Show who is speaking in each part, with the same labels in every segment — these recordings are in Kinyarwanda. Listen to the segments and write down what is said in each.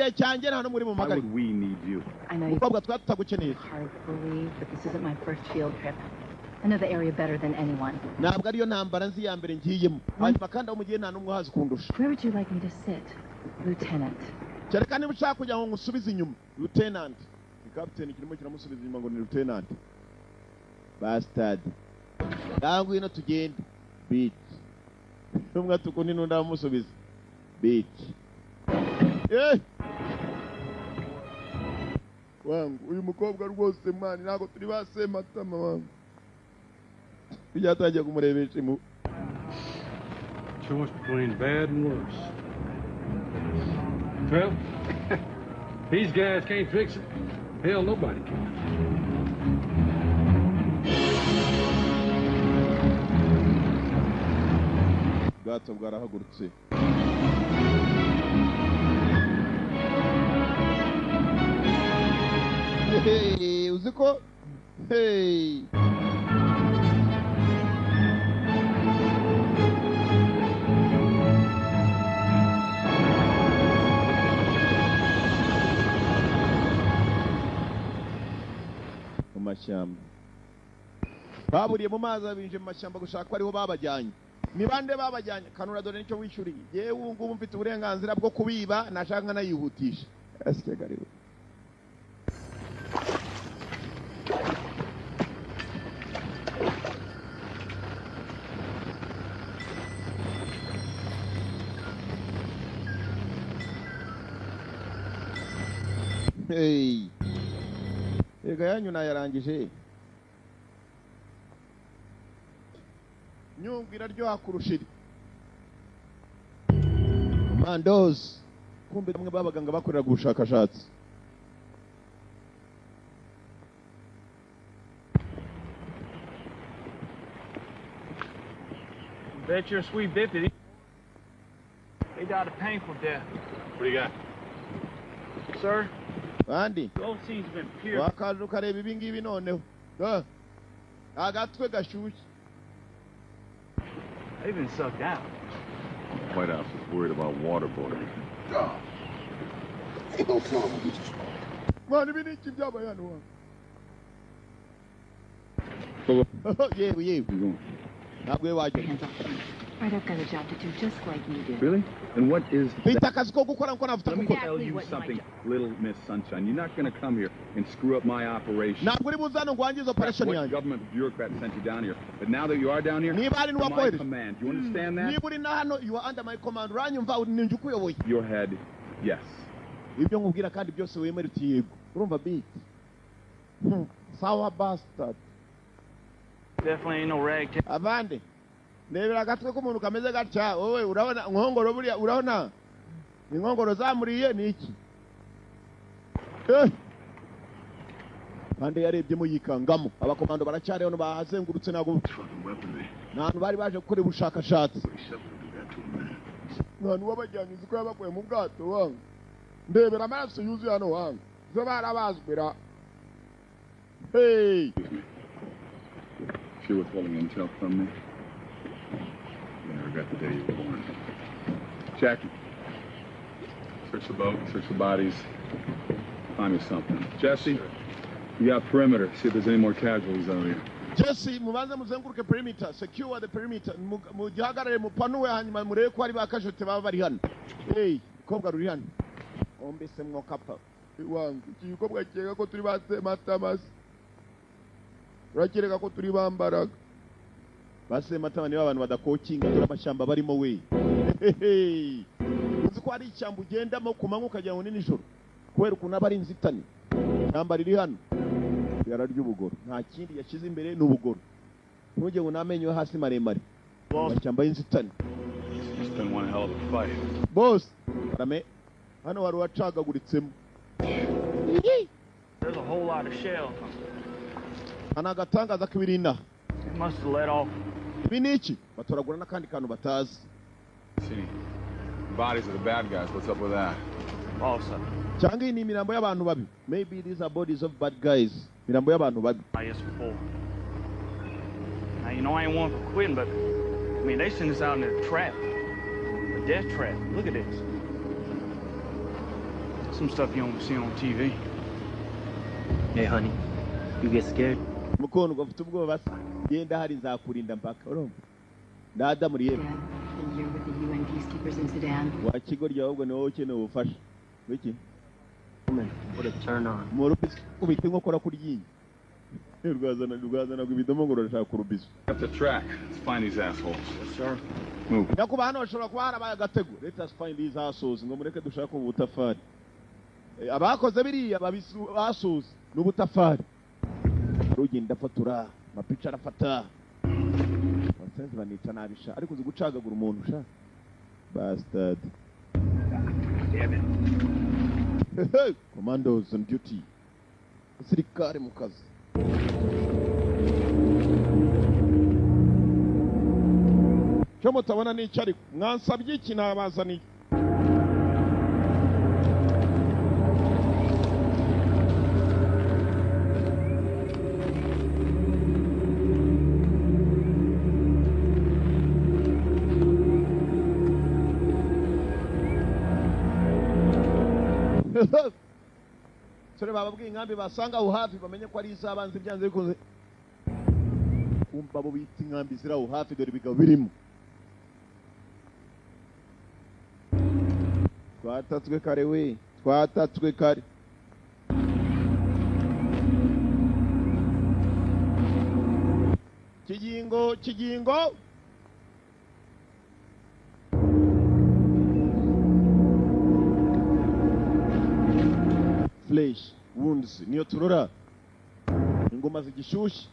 Speaker 1: Igihe cyanjye nta n'umwe uri
Speaker 2: Why
Speaker 1: bumuhagarike.
Speaker 2: would we need you?
Speaker 3: I know you
Speaker 1: Umukobwa twari tutagukeneye.
Speaker 3: hard to believe, but this isn't my first field trip. I know the area better than anyone.
Speaker 1: Ntabwo ariyo ntambara nzi ya mbere ngiyemo, hanyuma kandi aho mugiye nta n'umwe uhazi kundusha.
Speaker 3: Where would you like me to sit, Lieutenant?
Speaker 1: Kereka niba ushaka kugira ngo ngusubize inyuma, lieutenant. Ni captain kirimo kiramusubiza inyuma ngo ni lieutenant. Bastard, ngaho ngwino tugende, bitch. Umwe atukundi n'undi aramusubiza, bitch. Eh, wangu, uyu mukobwa rwose mwana, ntabwo turi ba sematama wangu. Byatangiye kumurebesha impuhwe.
Speaker 4: Choice between bad and worse. Well, these guys can't fix it. Hell, nobody can.
Speaker 1: Ubwato bwarahagurutse. Hey, uzi ko, hey, mu mashyamba baburiye mu mazi, abinjiye mu mashyamba gushaka ko ariho babajyanye. Ni bande babajyanye? Kanura, dore nicyo wishyuriye. Yewe, ubu ngubu mfite uburenganzira bwo kubiba, nashaka nkanayihutisha. Ese gariwe? Hey. Ega yanyu nayarangije. Nyungwe iraryoha kurusha iri. Mandos. Kumbe bamwe babaganga bakoreraga ubushakashatsi.
Speaker 5: Bet your sweet bippy. They died a painful death.
Speaker 4: What do you got?
Speaker 5: Sir,
Speaker 1: Bandi
Speaker 5: the old scene's been pure.
Speaker 1: Wakaje ukareba ibi ngibi noneho. Ah. Agatwe gashyushye.
Speaker 5: They've been sucked out.
Speaker 2: White House is worried about waterboarding.
Speaker 1: Mwana, ibi ni iki byabaye hano wa? Yewe, yewe.
Speaker 2: You going?
Speaker 1: Ntabwo we wajya.
Speaker 3: Hands off me. Right, I've got a job to do just like you do.
Speaker 2: Really? And what is
Speaker 1: Mfite akazi ko gukora nkuko navuta
Speaker 2: Let me
Speaker 1: gukora.
Speaker 2: tell you
Speaker 3: Exactly what my
Speaker 2: something,
Speaker 3: job-
Speaker 2: little Miss Sunshine. You're not going to come here and screw up my operation.
Speaker 1: Ntabwo uri buze hano ngo wangize operation
Speaker 2: What
Speaker 1: yanjye.
Speaker 2: government bureaucrat sent you down here? But now that you are down here,
Speaker 1: Niba hari
Speaker 2: under my
Speaker 1: n'uwakohereje,
Speaker 2: command. You understand that?
Speaker 1: niba uri na hano, you are under my command, uranyumva? Ni njye ukuyoboye.
Speaker 2: Your head, yes.
Speaker 1: Ibyo nkubwira kandi byose wemere uti yego. Urumva beat? Sawa, bastard.
Speaker 5: Definitely ain't no ragtag.
Speaker 1: Avande, ndebera agatwe k'umuntu kameze gatya. Wowe urabona inkongoro buriya? Urabona inkongoro zamuriye ni iki? Eh! Kandi yarebyemo yikangamo. Abakomando baracyari hano, bahazengurutse. Ntabwo ni ahantu bari baje gukora ubushakashatsi. Nta wabajyanye. Uzi ko yabakuye mu bwato wanga? Ndebera amaraso yuzuye hano wanga, zo barabazwira. Hey!
Speaker 2: Excuse me. If you're withholding intel from me, you're gonna regret the day you were born. Jackie, search the boat, search the bodies. Find me something. Jesse, you got perimeter. See if there's any more casualties out here.
Speaker 1: Jesse, mubanze muzenguruke perimeter, secure the perimeter. Mugihagarare, mupanuwe, hanyuma murebe ko hari ba casualty baba bari hano. Hey, kobwa ruri hano ombese mwokapfa wangu. Iki gikobwa keka ko turi ba Sematamasi, urakereka ko turi bambaraga ba Sematama. Niba abantu badakokinga, dore amashyamba barimo we. Hehe. Uzi ko hari ishyamba ugendamo ku manywa ukagira ngo ni nijoro kubera ukuntu aba ari inzitane? Ishyamba riri hano yararya ubugoro, nta kindi yashyize imbere ni ubugoro. Ntujye ngo n'amenyo yo hasi maremare, amashyamba y'inzitane.
Speaker 2: It's been one hell of a fight.
Speaker 1: Bose karame, hano hari uwacagaguritsemo.
Speaker 5: There's a whole lot of shells.
Speaker 1: Nta agatangaza k'ibiri inaha.
Speaker 5: It must have let off.
Speaker 1: Ibi ni iki? Batoragura n'akandi kantu batazi.
Speaker 2: See bodies of the bad guys. What's up with that?
Speaker 5: Also,
Speaker 1: Cyangwa iyi ni imirambo y'abantu babi. Maybe these are bodies of bad guys, imirambo y'abantu babi.
Speaker 5: I guess before. Now, you know I ain't one for quitting, but I mean, they sent us out in a trap. A death trap. Look at this. Some stuff you don't see on TV.
Speaker 6: Hey, honey, you get scared?
Speaker 1: Mukundwa ufite ubwoba se? Genda hari nzakurinda mpaka urumva. Ndada muri yewe.
Speaker 3: Dad, the year with the UN peacekeepers in Sudan.
Speaker 1: Wa kigoryi ahubwo ni wowe ukeneye ubufasha. Wiki?
Speaker 6: What a turn on.
Speaker 1: Mu rubizo ubita inkokora ku ryinyo. Rwazana rwazana ibidomo ngo rurashaka kurubizo.
Speaker 2: Up the track. Let's find these assholes.
Speaker 5: Yes, sir.
Speaker 2: Move.
Speaker 1: Nyakuba hano hashobora kuba harabaye agatego. Let us find these assholes ngo mureke dushake ubu butafari. Abakoze biriya babisu n'ubutafari. Rugenda afatura, mapica arafata. Abasenzi banica nabisha ariko uzi gucagagura umuntu sha. Bastard.
Speaker 5: Damn it.
Speaker 1: Commandos on duty. Abasirikare mu kazi. Cyo mutabona n'icyo ariko mwansabye iki nabazaniye. Sore bababwiye inkambi basanga aho hafi bamenye ko ari izabanze byanze bikunze. Kumva abo bita inkambi ziri aho hafi dore ibigabo birimo. Twatatswe kare we, twatatswe kare. Kigingo, kigingo. Flesh wounds niyo turora. Ingoma zigishyushye.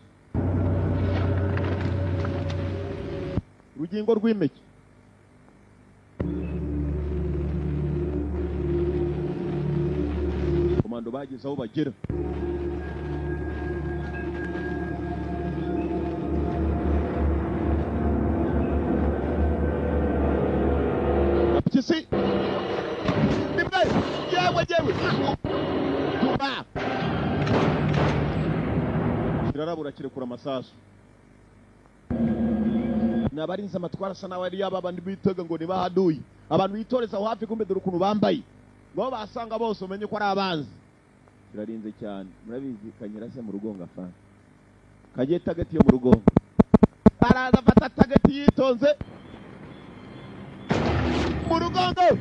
Speaker 1: Urugingo rw'impeke. Komando bageze aho bagera. Apyisi. Nimwe. Yewe yewe. Tuba. Kirarabura kirekura amasasu. Nabarinze amatwara asa nawe ari yaba abandi bitega ngo nibahaduye. Abantu bitoreza aho hafi kumbe dore ukuntu bambaye. Ngo basanga bose umenye ko ari abanzi. Kirarinze cyane. Murabizi kanyera se mu rugongo afana. Kagiye tagati yo mu rugongo. Araza afata tagati yitonze. Mu rugongo.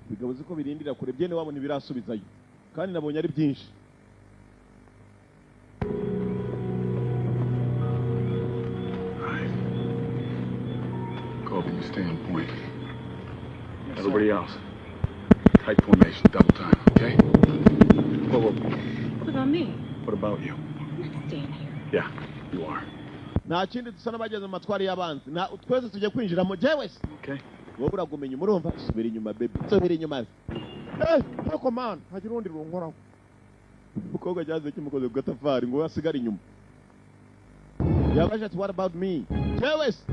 Speaker 1: Bigabo ziko birindira kure byene wabona ibirasubizayo. Kandi nabonye ari byinshi.
Speaker 2: Colby, you stay on point. Yes, everybody else, tight formation, double time, okay? Whoa, whoa.
Speaker 3: What about me?
Speaker 2: What about you?
Speaker 3: I'm not staying here.
Speaker 2: Yeah, you are.
Speaker 1: Nta kindi dusa n'abageze mu matwari y'abanzi. Na twese tujye kwinjira mu jewe se.
Speaker 2: Okay.
Speaker 1: Wowe uragumenya umurumva subira inyuma baby. Subira inyuma. Ariko man, hagira urundi runkoraho. Umukobwa cyaze kimukoze ku gatafari ngo asigare inyuma. Yabaje ati what about me? Jewe se.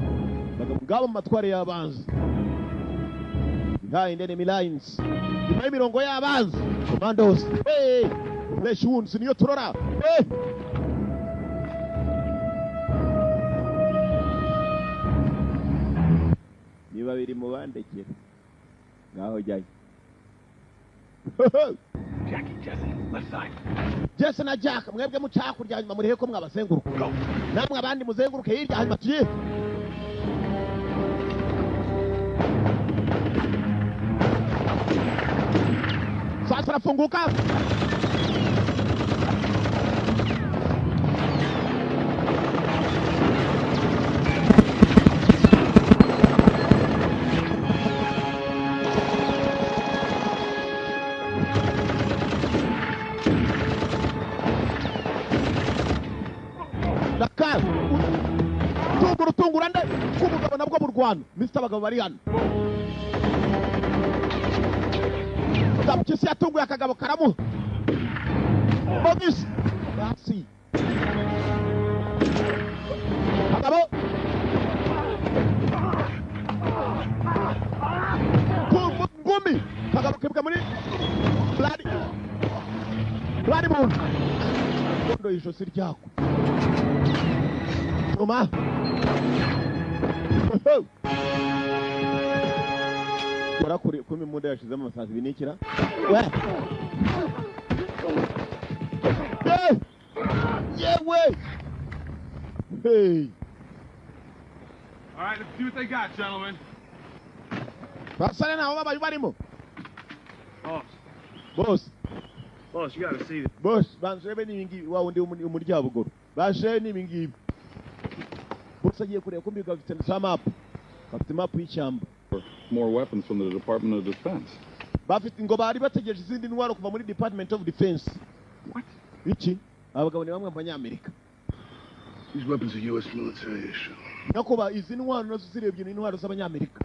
Speaker 1: Bagabo ngabo mu matwari y'abanzi. Behind enemy lines. Nyuma y'imirongo y'abanzi. Commandos. Hey! Flesh wounds niyo turora. Hey! Ni babiri mu bandekera. Ngaho jyayo.
Speaker 2: Jackie, Jesse, left side.
Speaker 1: Jesse na Jack, mwebwe muca hakurya hanyuma murihe ko mwabazenguruka. Namwe abandi muzenguruke hirya hanyuma tuye. Sasa rafunguka. Dakar. Tunguru tungura nde kumugabo nabwo mu Rwanda. Mr. Bagabo bari hano. Mpyisi yatunguye akagabo karamu. Bogisi. Basi. Akagabo. Ngumi. Akagabo kibwa muri Bloody. Bloody Moon. Kondo ijosi ryako. Toma. Barakuri kumi munda yashizemo amasazi binikira. We. Hey! Yewe! Hey!
Speaker 2: All right, let's see what they got, gentlemen.
Speaker 1: Basare nabo babaye barimo.
Speaker 5: Boss.
Speaker 1: Boss.
Speaker 5: Boss, you gotta see this.
Speaker 1: Boss, banjebe n'ibingibi wa wundi umuryabugoro. Baje n'ibingibi. Boss agiye kureba ko mbiga bafite za map. Bafite map y'ishyamba.
Speaker 2: More weapons from the Department of Defense.
Speaker 1: Bafite ngo bari bategereje izindi ntwaro kuva muri Department of Defense.
Speaker 2: What?
Speaker 1: Iki? Abagabo ni bamwe mu Banyamerika.
Speaker 7: These weapons are U.S. military issue.
Speaker 1: Nakuba izi ntwaro nazo zirebye ni intwaro z'Abanyamerika.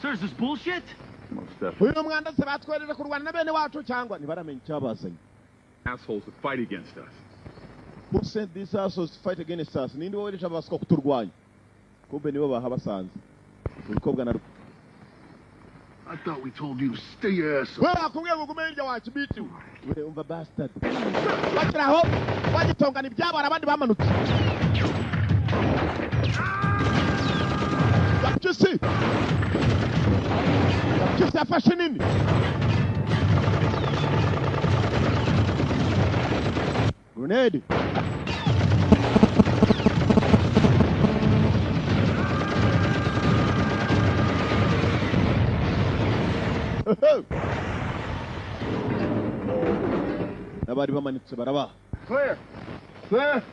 Speaker 5: Sir, is this bullshit?
Speaker 2: Most definitely.
Speaker 1: Uyu mwanda se batwerera kurwana na bene wacu cyangwa ntibaramenya icyabazanye.
Speaker 2: Assholes to fight against us.
Speaker 1: Who sent these assholes to fight against us? Ninde wohereje abaswa kuturwanya? Kumbe nibo bahabasanze. Umukobwa na
Speaker 7: I thought we told you to stay your ass up.
Speaker 1: We bakubwiye ngo ugume hirya wacu biti. We umva bastard. Bakiraho bagitongana ibyabo abandi bamanutse. Gapyisi! Gapyisi yafashe nini? Grenade! N'abari bamanitse barabaha.
Speaker 2: Clear! Clear!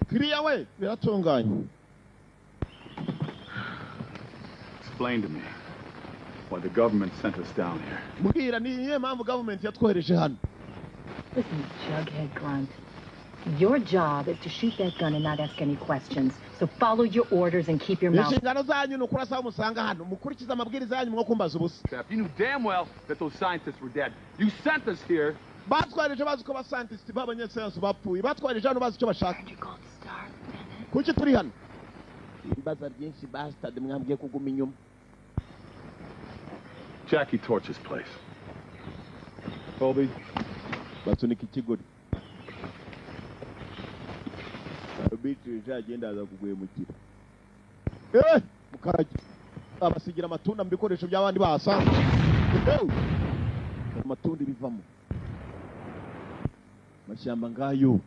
Speaker 1: Clear we! Biratunganye.
Speaker 2: Explain to me why the government sent us down here.
Speaker 1: Mbwira ni iyihe mpamvu government yatwohereje hano?
Speaker 3: Listen, Jughead Grunt. Your job is to shoot that gun and not ask any questions. So follow your orders and keep your mouth.
Speaker 1: Inshingano zanyu ni ukurasa aho musanga hano. Mukurikize amabwiriza yanyu mwo kumbaza ubusa.
Speaker 2: You knew damn well that those scientists were dead. You sent us here.
Speaker 1: Batwareje bazi ko abascientists b'abanyasayansi bapfuye. Batwareje hano bazi icyo bashaka. Kuki turi hano? Imbaza byinshi bastard mwambwiye kuguma inyuma.
Speaker 2: Jackie torch his place. Colby.
Speaker 1: Basunika ikigori. Bitrije agenda aza kuguhemukira. Eh, mukarage. Abasigira amatunda mu bikoresho by'abandi bahasanga. Amatunda bivamo. Mashyamba ngayo.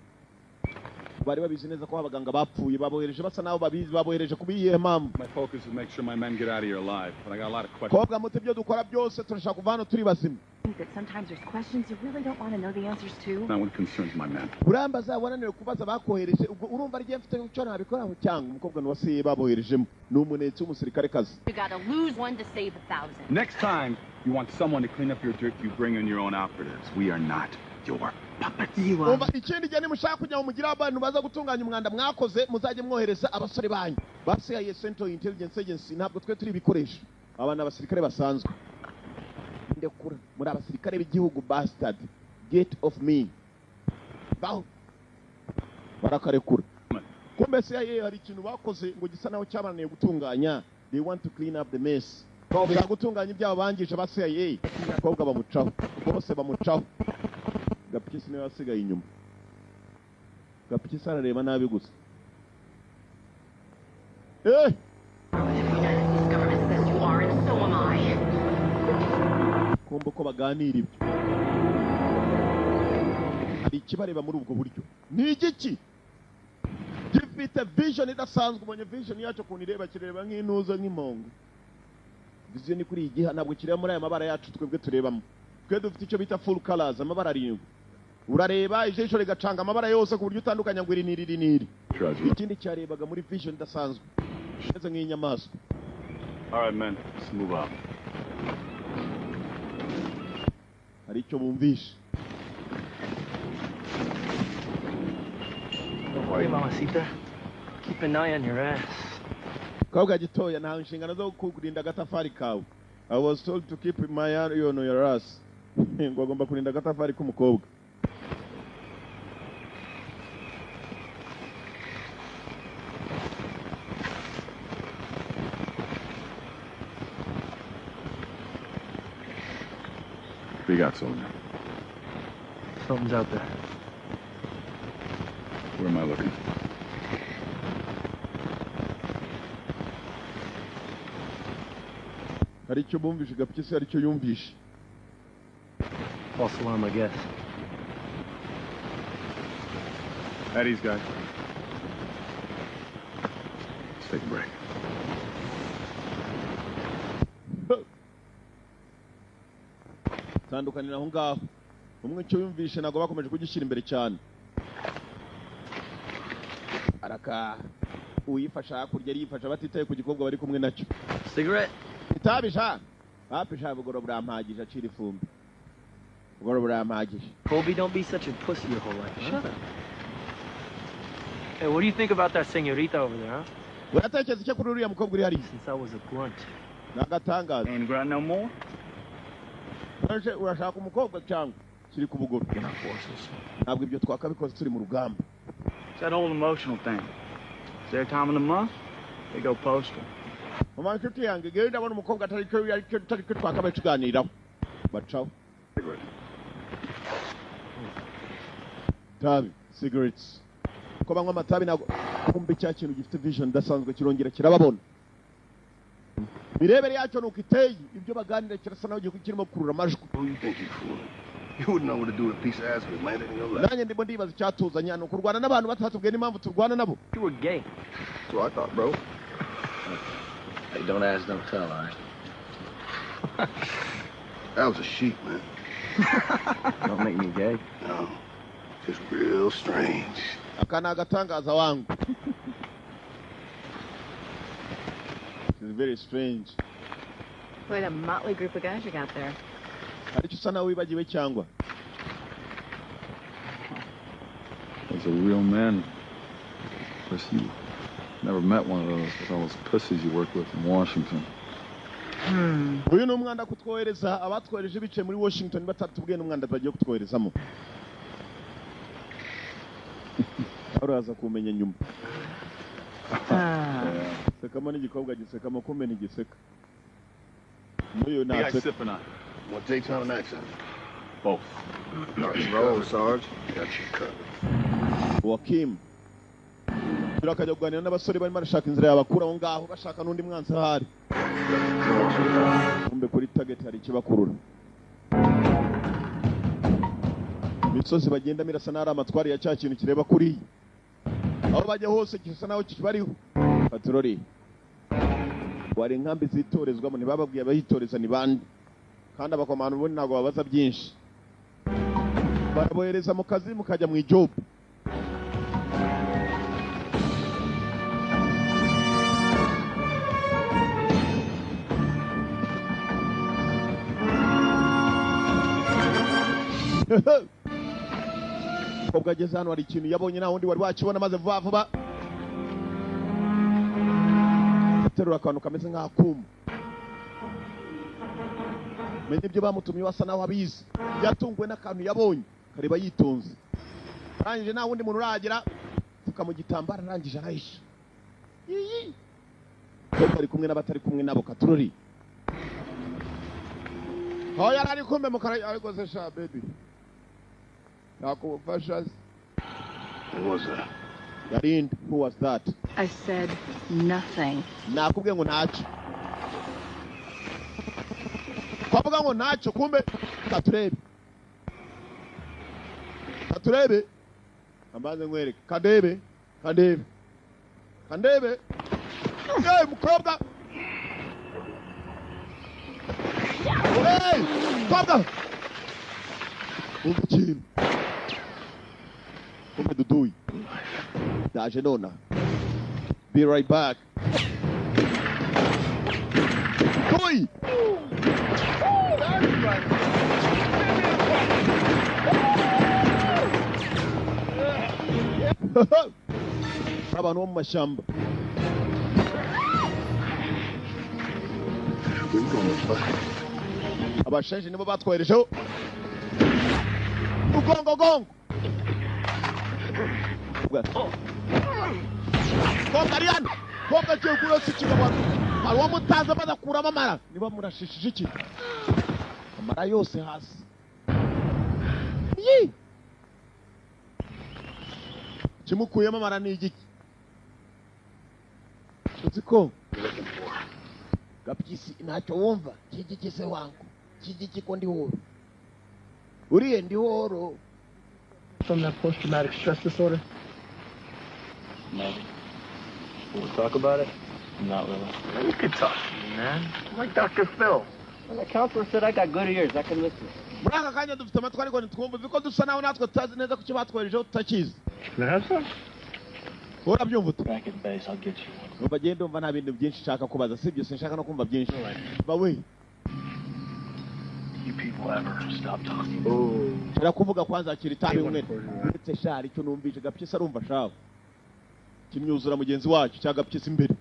Speaker 1: Bari babizi neza ko abaganga bapfuye babohereje basa naho babizi babohereje kubiyihe mpamvu.
Speaker 2: My focus is make sure my men get out of here alive, but I got a lot of questions.
Speaker 1: Kobwa muti ibyo dukora byose turashaka kuva hano turi bazima.
Speaker 3: That sometimes there's questions you really don't want to know the answers to.
Speaker 2: Not what concerns my men.
Speaker 1: Urambaza wananiwe kubaza bakohereje ubwo urumva rigiye mfite icyo nabikoraho cyangwa umukobwa nuwasiye baboherejemo ni umunetsi w'umusirikare kazi.
Speaker 3: You got to lose one to save 1,000.
Speaker 2: Next time you want someone to clean up your dirt, you bring in your own operatives. We are not your puppets.
Speaker 1: Umva ikindi gihe nimushaka kujya mu mugira abantu baza gutunganya umwanda mwakoze muzajye mwohereza abasore banyu. Ba CIA Central Intelligence Agency ntabwo twe turi ibikoresho. Aba ni abasirikare basanzwe. Ndekura muri abasirikare b'igihugu bastard. Get off me. Baho. Barakarekura. Kumbe CIA hari ikintu bakoze ngo gisa naho cyabananiye gutunganya. They want to clean up the mess. Bashaka gutunganya ibyabo bangije ba CIA. Abakobwa bamucaho. Bose bamucaho. Gapyisi niwe wasigaye inyuma. Gapyisi arareba nabi gusa. Eh! Kumva ko baganira ibyo. Hari ikibareba muri ubwo buryo. Ni igiki? Gifite vision idasanzwe. Ubonye vision yacu ukuntu ireba, kireba nk'intuza nk'impongo. Vision ni kuri igiha ntabwo kireba muri aya mabara yacu twebwe turebamo. Twe dufite icyo bita full colors, amabara arindwi. Urareba ijisho rigacanga amabara yose ku buryo utandukanya ngo iri n'iri iri n'iri. Ikindi cyarebaga muri vision idasanzwe. Kimeze nk'inyamaswa.
Speaker 2: All right, men, let's move out.
Speaker 1: Hari icyo bumvishe.
Speaker 6: Don't worry, Mamacita. Keep an eye on your ass.
Speaker 1: Kobwa gitoya nta nshingano zo kurinda agatafari kawe. I was told to keep my eye on your ass. Ngo agomba kurinda agatafari k'umukobwa.
Speaker 2: We got soldier.
Speaker 6: Something's out there.
Speaker 2: Where am I looking?
Speaker 1: Hari icyo bumvishe Gapyisi, hari icyo yumvishe.
Speaker 6: False alarm, I guess.
Speaker 2: At ease, guys. Let's take a break.
Speaker 1: Tandukanira aho ngaho. Umwe icyo yumvishe ntabwo bakomeje kugishyira imbere cyane. Araka uyifasha hakurya ariyifasha batitaye ku gikobwa bari kumwe nacyo.
Speaker 6: Cigarette?
Speaker 1: Itabi sha. Hapi sha, bugoro burampagije, acira ifumbi. Bugoro burampagije.
Speaker 6: Colby, don't be such a pussy your whole life. Shut up. Hey, what do you think about that señorita over there, huh?
Speaker 1: Uratekereza icyo kuri uriya mukobwa uri hariya?
Speaker 6: Since I was a grunt.
Speaker 1: Ni agatangaza.
Speaker 5: Ain't grunt no more.
Speaker 1: Uje urashaka umukobwa cyangwa kiri ku bugoro?
Speaker 5: You're not forces.
Speaker 1: Ntabwo ibyo twakabikoze turi mu rugamba.
Speaker 5: It's that whole emotional thing. It's their time of the month, they go postal.
Speaker 1: Mama nshuti yanjye, ngewe ndabona umukobwa atari cyo atari cyo twakabaye tuganiraho. Bacaho. Tabi, cigarettes. Ko banywa amatabi ntabwo kumbe cya kintu gifite vision idasanzwe kirongera kirababona. Mirebere yacyo nuko iteye, ibyo baganira kirasa naho kirimo kurura amajwi.
Speaker 7: Who you think you fooling? You wouldn't know what to do with a piece of ass if it landed in your lap.
Speaker 1: Nanjye ndimo ndibaza icyatuzanye hano kurwana n'abantu batatubwiye n'impamvu turwana nabo.
Speaker 6: You were gay.
Speaker 7: That's what I thought, bro.
Speaker 8: Hey, don't ask, don't tell, all right?
Speaker 7: That was a sheep, man.
Speaker 8: Don't make me gay.
Speaker 7: No, just real strange.
Speaker 1: Aka ni agatangaza wangu. It's very strange.
Speaker 3: Quite a motley group of guys you got there.
Speaker 1: Hari icyo usa nawe wibagiwe cyangwa?
Speaker 2: As a real man, of course, you never met one of those with all those pussies you work with in Washington.
Speaker 1: Uyu ni umwanda kutwohereza, abatwohereje bicaye muri Washington batatubwiye n'umwanda bagiye kutwoherezamo. Uraza kumenya nyuma. Sekamo n'igikobwa gisekamo, kumbe ntigiseka. N'uyu ntaseka.
Speaker 7: Want daytime or nighttime?
Speaker 2: Both.
Speaker 7: Got you covered, Sarge. Got you covered.
Speaker 1: Joaquim akajya kuganira n'abasore barimo barashaka inzira yabakura aho ngaho, bashaka n'undi mwanzi ahari. Kumbe kuri target hari ikibakurura. Imisozi bagendamo irasa n'ari amatwari ya cya kintu kireba kuriya. Aho bajya hose gisa naho kibariho. Patroli. Wari inkambi zitorezwamo, ntibababwiye abayitoreza ni bande. Kandi abakomando ubundi ntabwo babaza byinshi. Barabohereza mu kazi mukajya mu ijob. Umukobwa ageze hano hari ikintu yabonye nta wundi wari wakibona, maze vuba vuba aterura akantu kameze nk'akuma. Menye ibyo bamutumye basa naho abizi. Yatunguwe n'akantu yabonye, kareba yitonze. Arangije nta wundi muntu uragera, pfuka mu gitambaro, arangije arahisha. Iyi Umukobwa ari kumwe n'abatari kumwe nabo katurori. Aho yari ari kumbe mukara ariko se sha baby. Nakubufasha.
Speaker 7: Who was that?
Speaker 1: Yarindi, who was that?
Speaker 3: I said nothing.
Speaker 1: Nakubwiye ngo ntacyo. Twavuga ngo ntacyo, kumbe katurebe. Katurebe. Ambanze nkwereke. Kandebe. Kandebe. Kandebe. Hey, mukobwa. Hey, mukobwa. Umva ikintu. Kumbe duduyi. Ndaje nona. Be right back. Duduyi. Abantu bo mu mashyamba. Abashenje nibo batwoherejeho. Ugongo gongo. Kobwa ari hano. Kobwa agiye kurasa ikigabo. Hari uwo mutazi badakuramo amara. Niba murashishije iki? Amara yose hasi. Yi! Kimukuyemo amara ni igiki? Uzi ko Gapyisi ntacyo wumva kigiki se wangu kigiki ko ndi horo uriye ndi horo.
Speaker 8: From that post-traumatic stress disorder?
Speaker 6: Maybe. We'll talk about it? Not really.
Speaker 8: You could talk to me, man. I'm like Dr. Phil.
Speaker 6: Well, the counselor said I got good ears. I can listen.
Speaker 1: Muri aka kanya dufite amatwi ariko ntitwumva uzi ko dusa naho natwe tutazi neza kuki batwoherejeho tutakizi.
Speaker 8: Can I have some?
Speaker 1: Urabyumva ute?
Speaker 6: Back at base, I'll get you one.
Speaker 1: Numva agenda umva nta bintu byinshi nshaka kubaza sibyo sinshaka no kumva byinshi. Ba we.
Speaker 8: You people ever stop talking?
Speaker 1: Nshaka kuvuga kwanza akira itabi umwe. Ndetse shari icyo numvise Gapyisi arumva shawe. Kimyuzura mugenzi wacu cya Gapyisi imbere.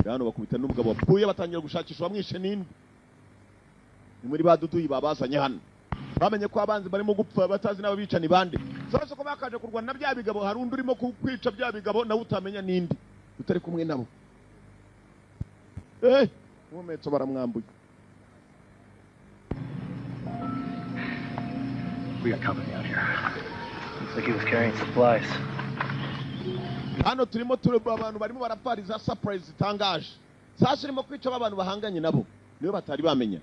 Speaker 1: Hano bakubita n'umugabo wapfuye batangira gushakisha uwamwishe ninde. Ni muri baduduyi babazanye hano. Bamenye ko abanzi barimo gupfa batazi n'ababica ni bande. Sasa ko bakaje kurwana na bya bigabo hari undi urimo kwica bya bigabo nawe utamenya ninde. Utari kumwe nabo. Umumetso baramwambuye.
Speaker 8: We got company out here.
Speaker 6: Looks like he was carrying supplies.
Speaker 1: Hano turimo tureba abantu barimo barapfariza surprise zitangaje. Sasa urimo kwica abantu bahanganye nabo. Niyo batari bamenya.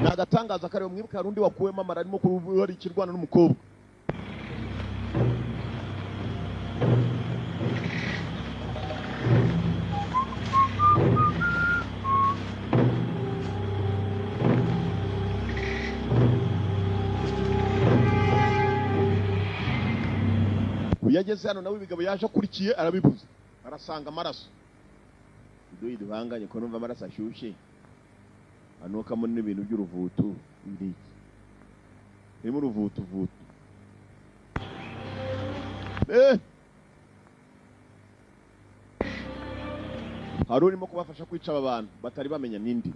Speaker 1: Nagatangaza kare mwibuka hari undi wakuwemo amara arimo kurubura ikirwana n'umukobwa. Yageze hano nawe ibigabo yaje akurikiye arabibuza arasanga amaraso. Iduyi duhanganye ko numva amaraso ashyushye anukamo n'ibintu by'uruvutu ibiki irimo uruvutu vutu. Hari urimo kubafasha kwica aba bantu batari bamenya nindi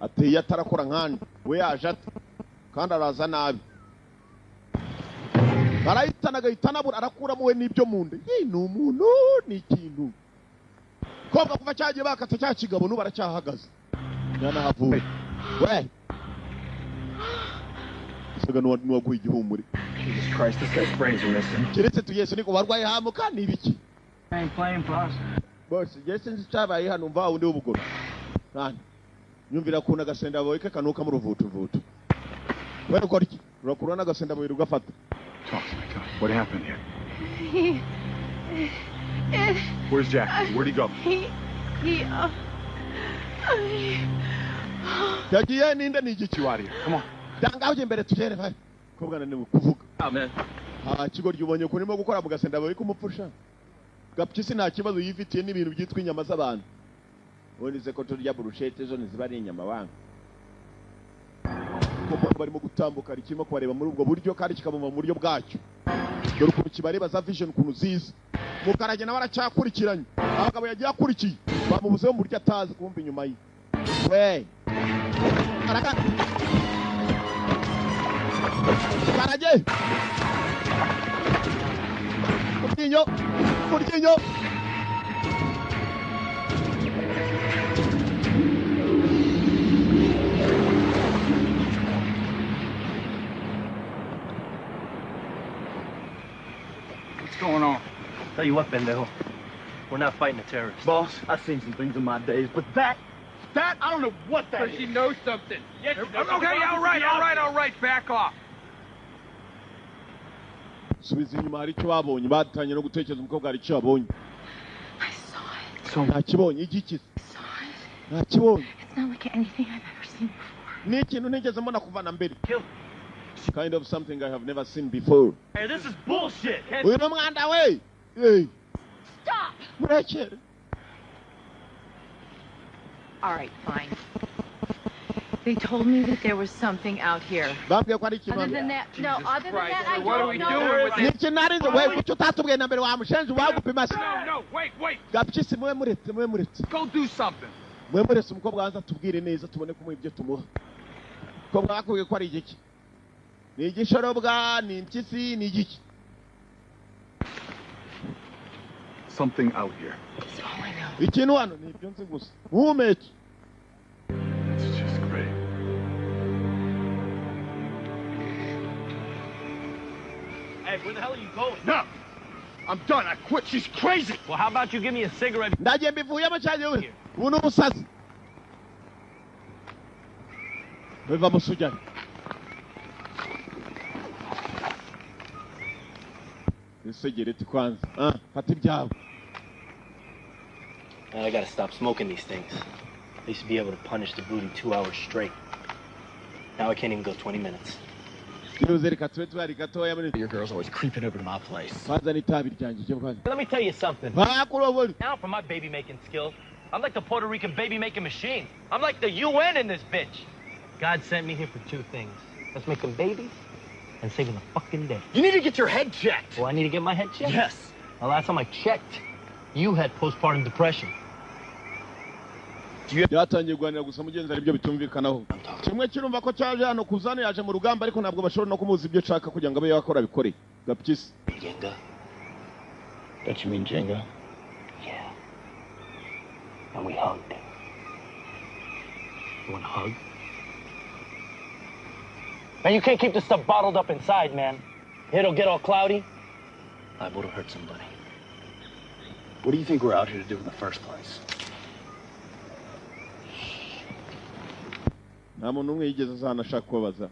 Speaker 1: ateye atarakora nkandi we yaje ate kandi araza nabi. Arahitana agahita anabura arakuramo we n'ibyo mu nda. Ni umuntu ni ikintu. Kobwa kuva cyagiye bakata cya kigabo n'ubu aracyahagaze. Yanahavuye. We. Isaga n'uwaguye igihumure.
Speaker 8: Jesus Christ, this guy's brains are missing.
Speaker 1: Keretse tuyesu niko barwaye hamuka ni ibiki?
Speaker 5: I ain't playing, boss.
Speaker 1: Boss, Yesu nzi cyabaye hano mva undi w'ubugoro. Nani? Nyumvira kuna agasenda boy kakanuka mu ruvutu vutu. We ukora iki? Urakurana agasenda boy rugafata.
Speaker 2: Talk to me, Tony. What happened here? Where's Jack? Where'd he go?
Speaker 1: Yagiye ninde ni igiki?
Speaker 2: You out of here. Come on.
Speaker 1: Tanga uje imbere tugere vai. Kobwa nani kuvuga.
Speaker 8: Amen.
Speaker 1: Ah, kigo ryubonye ko urimo gukora mu gasenda boy kumupfusha. Gapyisi nta kibazo yifitiye n'ibintu byitwa inyama z'abantu. Ubundi ko turya burushete zo ntiziba ari inyama wanga. Kuko barimo gutambuka rikimo kubareba muri ubwo buryo kandi kikabumva mu buryo bwacyo. Dore ukuntu kibareba za vision ukuntu ziza. Mukarage nawe aracyakurikiranye. Abagabo yagiye akurikiye bamubuzeho mu buryo atazi kumva inyuma ye. We. Araka. Karage. Muryinyo. Muryinyo.
Speaker 5: What's going on?
Speaker 6: Tell you what, pendejo. We're not fighting a terrorist.
Speaker 5: Boss, I've seen some things in my days, but that, I don't know what that is.
Speaker 4: She knows something. Yes, she knows.
Speaker 9: Okay, all right, back off.
Speaker 1: Subiza inyuma hari icyo babonye batangiye no gutekereza umukobwa hari icyo babonye. Ntakibonye igiki? Ntakibonye.
Speaker 3: It's not like anything I've ever seen before.
Speaker 1: Ni ikintu ntigeze mbona kuva na mbere. Kind of something I have never seen before.
Speaker 6: Hey, this is bullshit.
Speaker 1: Uyu ni umwanda we. Hey.
Speaker 3: Stop.
Speaker 1: Murekere.
Speaker 3: All right, fine. They told me that there was something out here.
Speaker 1: Bambwiye ko ari ikintu.
Speaker 3: Other than that, no, other than that, I
Speaker 9: What are we
Speaker 3: don't know.
Speaker 9: doing with
Speaker 1: Ni
Speaker 9: this?
Speaker 1: ikintu narize we kuki utatubwiye na mbere wa mushenzi wagupima se.
Speaker 9: No, wait.
Speaker 1: Gapyisi mwe muretse mwe muretse.
Speaker 9: Go do something.
Speaker 1: Mwe muretse umukobwa wanza tubwire neza tubone kumuha ibyo tumuha. Umukobwa bakubwiye ko ari igiki? Ni igishorobwa, ni impyisi, ni igiki?
Speaker 2: Something out here.
Speaker 3: That's all I know.
Speaker 1: Ikintu hano ni ibyo nzi gusa. Muhumeke.
Speaker 2: It's just great.
Speaker 6: Hey, where the hell are you going?
Speaker 7: No! I'm done. I quit. She's crazy.
Speaker 6: Well, how about you give me a cigarette?
Speaker 1: Ndagiye mbivuyemo cyane we. Ubu ni ubusazi. Biva musujyane. Isegereti kwanza. Ah, fata ibyawe.
Speaker 6: Man, I gotta stop smoking these things. I used to be able to punish the booty 2 hours straight. Now I can't even go 20 minutes.
Speaker 8: Your girl's always creeping over to my place.
Speaker 6: Let me tell you something. Now for my baby-making skills, I'm like the Puerto Rican baby-making machine. I'm like the UN in this bitch. God sent me here for 2 things. Let's make them babies and saving the fucking day.
Speaker 8: You need to get your head checked.
Speaker 6: Oh, I need to get my head checked?
Speaker 8: Yes.
Speaker 6: The last time I checked, you had postpartum depression.
Speaker 1: Byatangiye kuganira gusa mugenzi ari byo bitumvikanaho. Kimwe kirumva ko cyaje hano kuzana yaje mu rugamba ariko ntabwo bashobora no kumuza ibyo nshaka kugira ngo abe yakora bikore. Gapyisi.
Speaker 6: Jenga.
Speaker 8: Don't you mean Jenga?
Speaker 6: Yeah. And we hugged. You want a hug? Man, you can't keep this stuff bottled up inside, man. It'll get all cloudy. Liable to hurt somebody.
Speaker 8: What do you think we're out here to do in the first place?
Speaker 1: Nta muntu umwe yigeze azana ashaka kubabaza.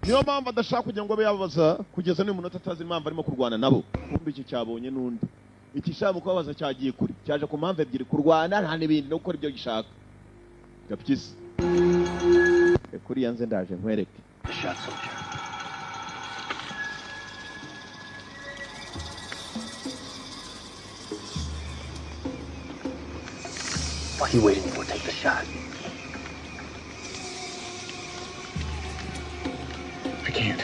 Speaker 1: Niyo mpamvu adashaka kugira ngo abe yababaza kugeza n'uyu munota atazi impamvu arimo kurwana nabo. Kumbe iki cyabonye n'undi. Iki shaka kubabaza cyagiye kure. Cyaje ku mpamvu ebyiri, kurwana nta n'ibindi no gukora ibyo gishaka. Gapyisi. Kuri yanze ndaje nkwereke.
Speaker 8: Shot soldier.
Speaker 6: What are you waiting for? Take the shot.
Speaker 8: I can't.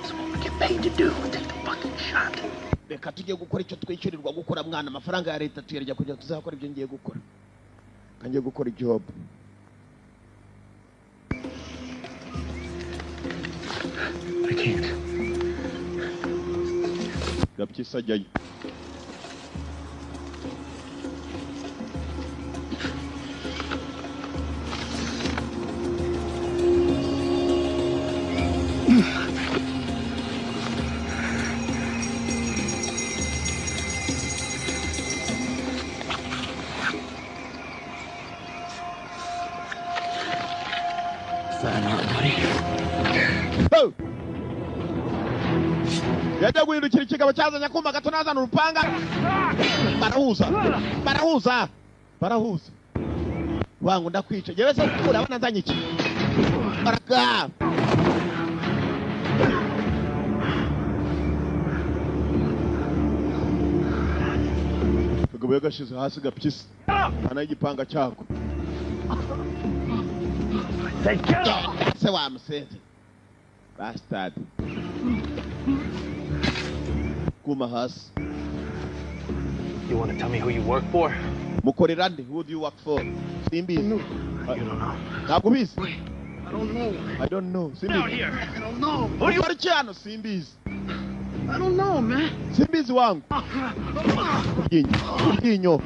Speaker 6: That's what we get paid to do. Take the fucking shot.
Speaker 1: Reka tujye gukora icyo twishyurirwa gukora mwana, amafaranga ya leta tuyarya kugira tuzakora ibyo ngiye gukora. Ngiye gukora job.
Speaker 8: I can't.
Speaker 1: Gapyisi ajyayo. Yajya guhindukira ikigabo cyazanye akuma gato nazana urupanga. Barahuza. Barahuza. Barahuza. Wangu ndakwica. Yewe se urabona nzanye iki? Baraka. Kagabo yagashize hasi gapyisi. Ana igipanga cyako. Se wa musenzi. Bastard. Kuma hasi.
Speaker 6: You want to tell me who you work for?
Speaker 1: Mukorera nde? Who do you work for? Simbizi.
Speaker 6: No. You don't know.
Speaker 1: Ntabwo ubizi?
Speaker 7: I don't know.
Speaker 1: I don't know. Simbizi.
Speaker 5: Out here.
Speaker 7: I don't know.
Speaker 1: Uri wari cyano simbizi.
Speaker 7: I don't know, man.
Speaker 1: Simbizi wangu. Kuryinyo.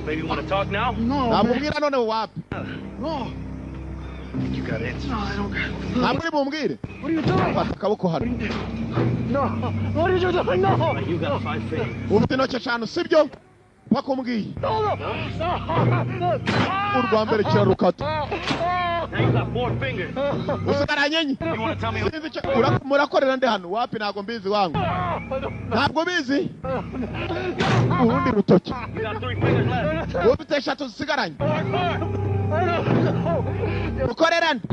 Speaker 6: Baby, you want to talk now?
Speaker 7: No.
Speaker 1: Namubwira none wapi?
Speaker 7: No.
Speaker 8: You got answers.
Speaker 7: No, I don't got.
Speaker 1: Ntabwo uri bumbwire.
Speaker 7: What are you doing?
Speaker 1: Fata akaboko hano.
Speaker 7: No. What are you doing? No.
Speaker 6: You got 5 fingers.
Speaker 1: Ufite intoki eshanu sibyo? Bakumbwiye.
Speaker 7: No, no. No.
Speaker 1: Urwa mbere kirarukata.
Speaker 6: Now you got 4 fingers.
Speaker 1: Usigaranye enye.
Speaker 6: You want to tell me who?
Speaker 1: Murakorera nde hano? Wapi ntabwo mbizi wangu. Ntabwo mbizi. Urundi rutoki.
Speaker 6: You got 3 fingers left.
Speaker 1: Ufite eshatu zisigaranye. Ukorera nde?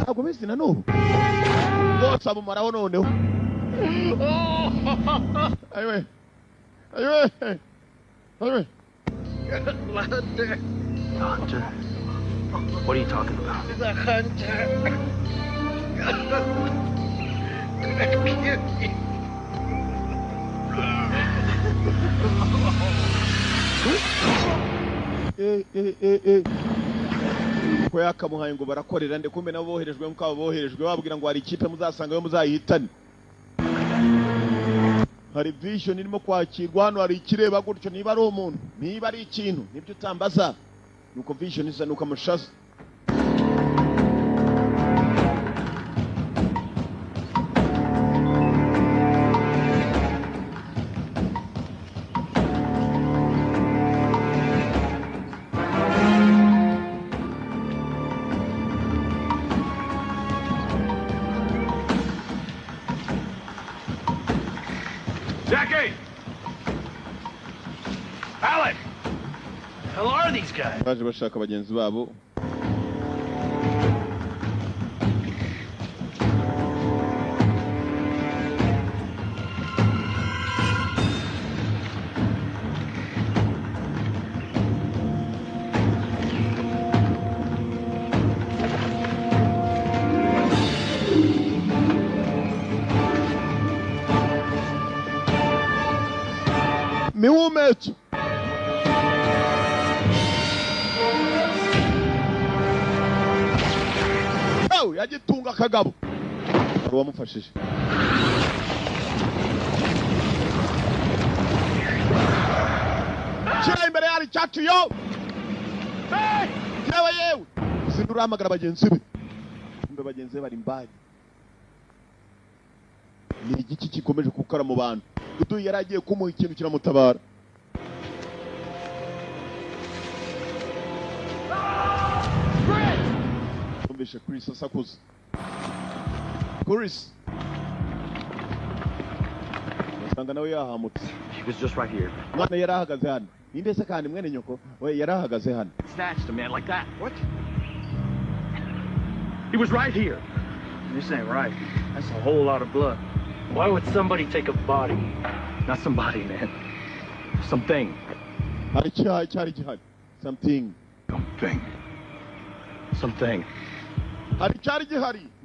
Speaker 1: Ntabwo mbizi na n'ubu. Bose abumaraho noneho. Ayiwe. Ayiwe. Ayiwe.
Speaker 7: Hunter.
Speaker 6: Hunter? What are you talking about?
Speaker 7: The hunter. Gonna kill you.
Speaker 1: Ko yakamuhaye ngo barakorera nde kumbe nabo boherejwe nkuko boherejwe babwira ngo hari ikipe muzasanga yo muzayihitane. Hari vision irimo kwakirwa hano, hari ikireba gutyo, niba ari umuntu niba ari ikintu nibyo utambaza. Nuko vision isa nuko amushaza.
Speaker 9: Jackie! Alec!
Speaker 6: Hell are these guys?
Speaker 1: Baje bashaka bagenzi babo. Mihumetso. Oh, yagitunga kagabo. Wamufashije. Shira imbere yari cyacu yo. Hey! Yewe yewe. Sindurahamagara bagenzi be. Kumbe bagenzi be bari mbali. Ni igiki gikomeje gukora mu bantu. Dudu yaragiye kumuha ikintu kiramutabara. Kumvishe Chris asakuza. Chris. Usanga nawe yahamutse.
Speaker 8: He was just right here.
Speaker 1: Mwana yarahagaze hano. Ninde se kandi mwene nyoko? We yarahagaze hano.
Speaker 8: Snatched a man like that.
Speaker 9: What? He was right here.
Speaker 5: This ain't right. That's a whole lot of blood.
Speaker 6: Why would somebody take a body?
Speaker 8: Not somebody, man. Something.
Speaker 1: Something.
Speaker 2: Something.
Speaker 8: Something.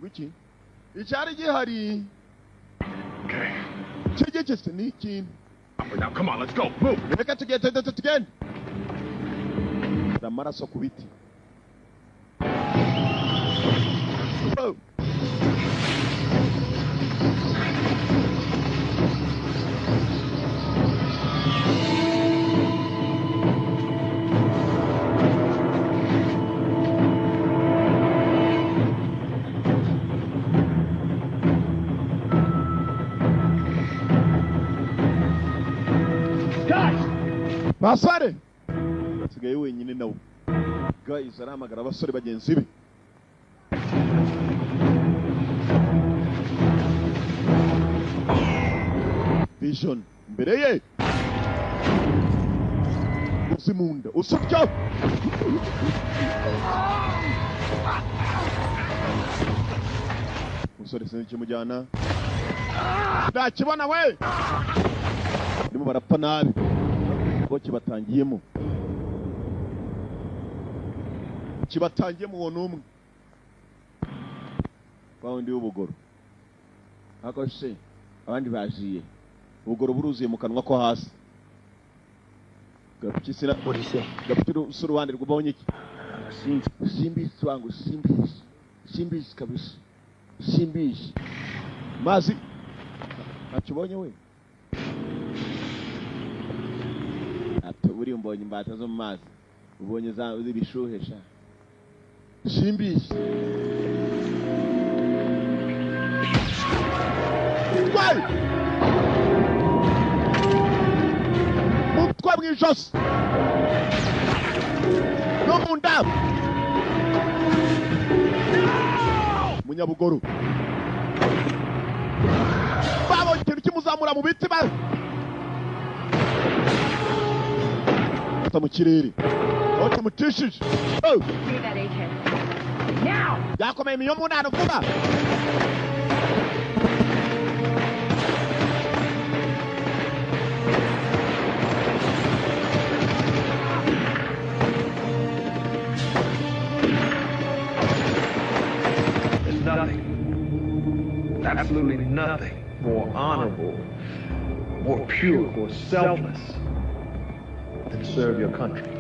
Speaker 1: Wiki.
Speaker 2: Okay. Now come on, let's go. Move.
Speaker 1: Again. Amaraso ku biti. Oh. Basare asigaye wenyine nawe. Guys arahamagara abasore bagenzi be. Vision mbere ye uzimunda usutya umusore sinzi ikimujyana ndakibona we barimo barapfa nabi ko kibatangiyemo uwo numwe bawundi w'ubugoro ako se abandi bajiye ubugoro buruzuye mu kanwa ko hasi gapikisira gapikira uruhande rw'ubonye iki simbizi wangu simbizi simbizi kabisa simbizi mazi akibonye we ati uri mbonye imbata zo mu mazi ubonye za ibishuhe sha simbizi mutwe mwijosi no mu nda munyabugoro babonye ikintu kimuzamura mu biti ba mu kirere aho kimutishije yakomeye imiyo mu ntano vuba
Speaker 9: There's nothing, absolutely nothing more honorable, more pure, more selfless than to serve your country.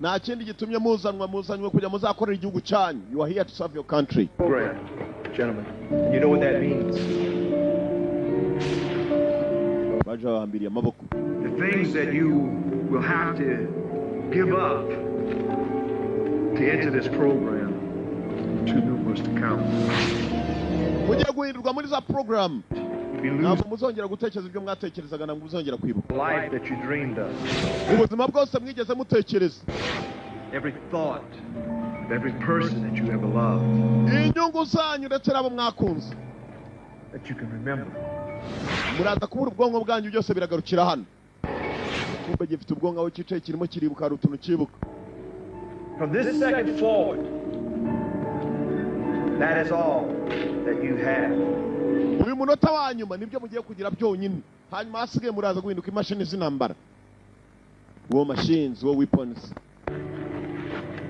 Speaker 1: Nta kindi gitumye muzanwa muzanywe kujya muzakorera igihugu cyanyu. You are here to serve your country.
Speaker 9: Great, gentlemen. You know what that means.
Speaker 1: Baje babambiriye amaboko.
Speaker 9: The things that you will have to give up to enter this program are too numerous to count.
Speaker 1: Mugiye guhindurwa muri za program. Ntabwo muzongera gutekereza ibyo mwatekerezaga ntabwo muzongera kwibuka.
Speaker 9: Life that you dreamed of.
Speaker 1: Ubuzima bwose mwigeze mutekereza.
Speaker 9: Every thought of every person that you ever loved.
Speaker 1: Inyungu zanyu ndetse n'abo mwakunze.
Speaker 9: That you can remember.
Speaker 1: Muraza kubura ubwonko bwanyu, byose biragarukira hano. Kumbe gifite ubwonko aho cyicaye, kirimo kiribuka, hari utuntu cyibuka.
Speaker 9: From this second forward, that is all that you have.
Speaker 1: Uyu munota wa nyuma nibyo mugiye kugira byonyine, hanyuma hasigaye muraza guhinduka imashini z'intambara, war machines, war weapons.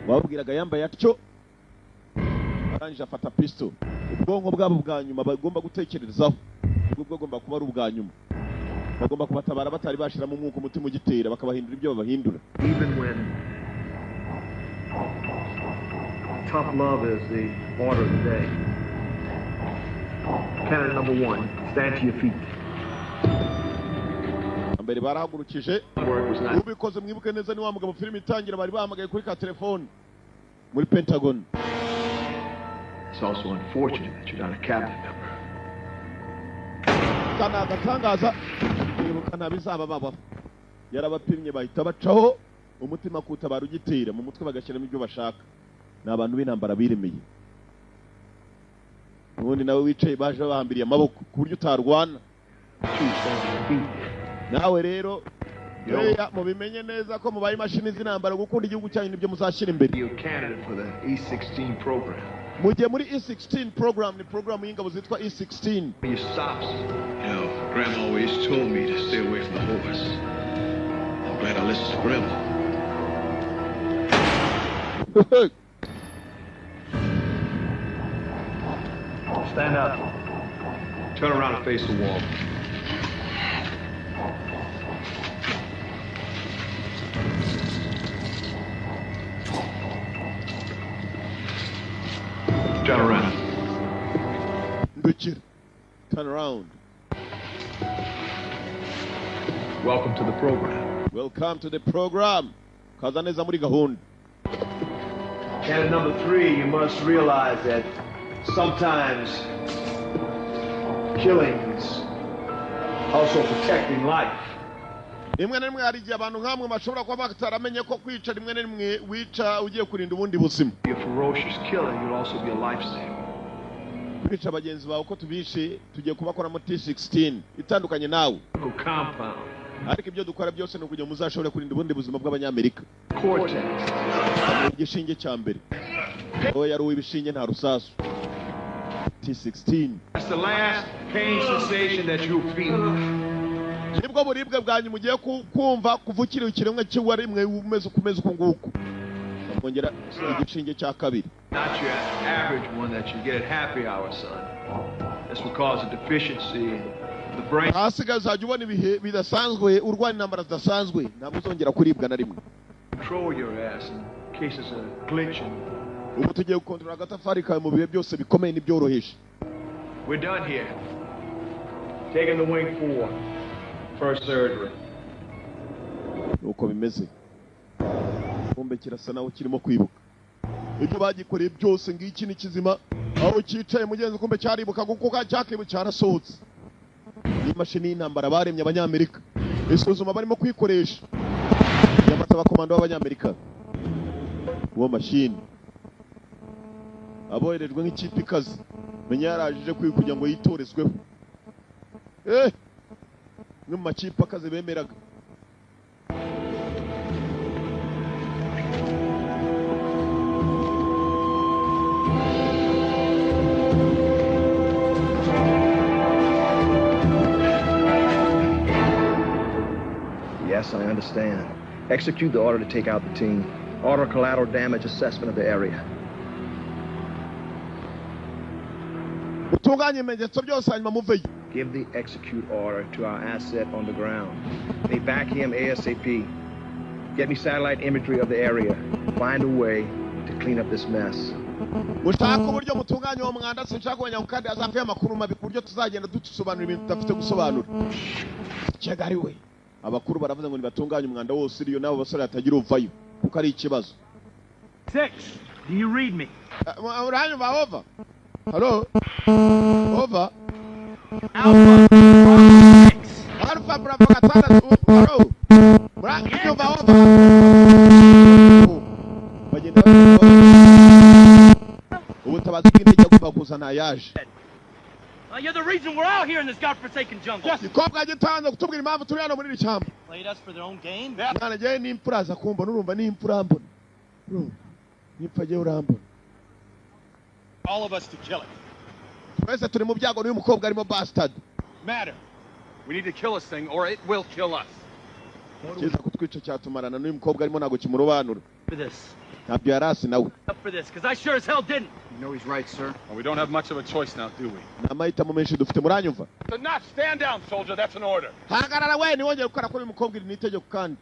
Speaker 1: Wababwiraga yambaye atyo, arangije afata pistol. Ubwonko bwabo bwa nyuma bagomba gutekerezaho, ubwo bwagomba kuba ari ubwa nyuma. Bagomba kubatabara batari bashiramo umwuka, umutima ugitera, bakabahindura ibyo babahindura.
Speaker 9: Even when tough love is the order of the day. Candidate number one, stand to your feet.
Speaker 1: Mbere barahagurukije.
Speaker 9: Work was not
Speaker 1: Ubikoze, mwibuke neza, ni wa mugabo filime itangira bari bahamagaye kuri ka telefone muri Pentagon.
Speaker 9: It's also unfortunate that you're not a cabinet member.
Speaker 1: Kana agatangaza, kwibuka ntabizaba babaho. Yarabapimye, bahita bacaho umutima kutabara ugitera mu mutwe, bagashyiramo ibyo bashaka. Ni abantu b'intambara biremeye. Ubundi nawe wicaye, baje bahambiriye amaboko ku buryo utarwana.
Speaker 9: Two, stand to your feet.
Speaker 1: Nawe rero Eya, mubimenye neza ko mubaye imashini z'intambara. Gukunda igihugu cyanyu nibyo muzashyira imbere.
Speaker 9: You're a candidate for the E16 program.
Speaker 1: Mugiye muri E16 program, ni program y'ingabo zitwa E16.
Speaker 9: Your stops.
Speaker 2: Grandma always told me to stay away from the horse. I'm glad I listened to Grandma.
Speaker 9: Stand up.
Speaker 2: Turn around and face the wall. Turn around.
Speaker 1: Ndukira, turn around.
Speaker 2: Welcome to the program.
Speaker 1: Welcome to the program, kaza neza muri gahunda.
Speaker 9: Candidate number three, you must realize that sometimes killing is also protecting life.
Speaker 1: Rimwe na rimwe hari igihe abantu nk'amwe bashobora kuba bataramenye ko kwica, rimwe na rimwe wica ugiye kurinda ubundi buzima.
Speaker 9: Be a ferocious killer, you'll also be a lifesaver.
Speaker 1: Kwica bagenzi bawe uko tubishe, tugiye kubakoramo T16 itandukanye nawe.
Speaker 9: Compound.
Speaker 1: Ariko ibyo dukora byose ni ukugira ngo muzashobore kurinda ubundi buzima bw'Abanyamerika.
Speaker 9: Cortex.
Speaker 1: Igishinge cya mbere, wowe yari uw'ibishinge, nta rusasu. T16.
Speaker 9: That's the last pain sensation that you'll feel.
Speaker 1: Nibwo buribwe bwanyu mugiye kumva kuva ukiri ikiremwa cy'uwarimwe umeze uko umeze uku nguku. Bakongera igishinge cya kabiri.
Speaker 9: Not your average one that you get at happy hour, son. This will cause a deficiency in the brain.
Speaker 1: Ahasigaye uzajya ubona ibihe bidasanzwe, urwana intambara zidasanzwe, ntabwo uzongera kuribwa na rimwe.
Speaker 9: Control your ass in case there's a glitch. And
Speaker 1: Ubu tugiye gukontorora agatafari kawe mu bihe byose bikomeye n'ibyoroheje.
Speaker 9: We're done here. Taking the wing four. First surgery.
Speaker 1: Nuko bimeze. Kumbe kirasa naho kirimo kwibuka ibyo bagikoreye byose. Ngiki ni kizima aho cyicaye, mugenzi. Kumbe cyaribuka kuko cyakibu cyarasohotse. Ni imashini y'intambara baremye Abanyamerika, isuzuma barimo kwikoresha. Nyamata abakomando b'Abanyamerika, uwo mashini aboherejwe nk'ikipe ikaze, menya yarajije kwiga kugira ngo yitorezweho, imwe mu makipe akaze bemeraga.
Speaker 9: Yes, I understand. Execute the order to take out the team. Order collateral damage assessment of the area.
Speaker 1: Utunganye ibimenyetso byose, hanyuma muveyo.
Speaker 9: Give the execute order to our asset on the ground. They back him ASAP. Get me satellite imagery of the area. Find a way to clean up this mess.
Speaker 1: Mushaka uburyo mutunganya uwo mwanda. Sinshaka kumenya ngo kandi azapfe amakuru mabi, ku buryo tuzagenda dusobanura ibintu tudafite gusobanura. Kigali we, abakuru baravuze ngo nibatunganye umwanda wose uriyo, n'abo basore hatagira uvayo kuko ari ikibazo.
Speaker 5: Six, do you read me?
Speaker 1: Uranyumva? Over. Hello, over.
Speaker 5: Alpha, Bravo, six.
Speaker 1: Alpha Bravo 6, hello, muranyumva? Over. Bagenda ubutabazi bw'indege agomba kuzana yaje.
Speaker 6: You're the reason we're out here in this godforsaken jungle.
Speaker 1: Gikobwa gitanze kutubwira impamvu turi hano muri iri shyamba.
Speaker 6: Played us for their own game?
Speaker 1: Mwana njyewe n'impfura aza kumbona, urumva n'impfura urambona. Urumva nipfa njyewe urambona.
Speaker 2: All of us to kill it.
Speaker 1: Twese turi mu byago n'uyu mukobwa arimo bastard.
Speaker 2: Matter. We need to kill this thing or it will kill us.
Speaker 1: Kiza kutwica cyatumarana n'uyu mukobwa arimo ntabwo kimurobanura.
Speaker 6: For this.
Speaker 1: Ntabyo yarasi nawe.
Speaker 6: Up for this, because I sure as hell didn't.
Speaker 5: You know he's right, sir.
Speaker 2: Well, we don't have much of a choice now, do we?
Speaker 1: Nta mahitamo menshi dufite, muranyumva?
Speaker 2: Enough! Stand down, soldier. That's an order.
Speaker 1: Hagarara we, ntiwongere gukora kuri uyu mukobwa, iri ni itegeko kandi.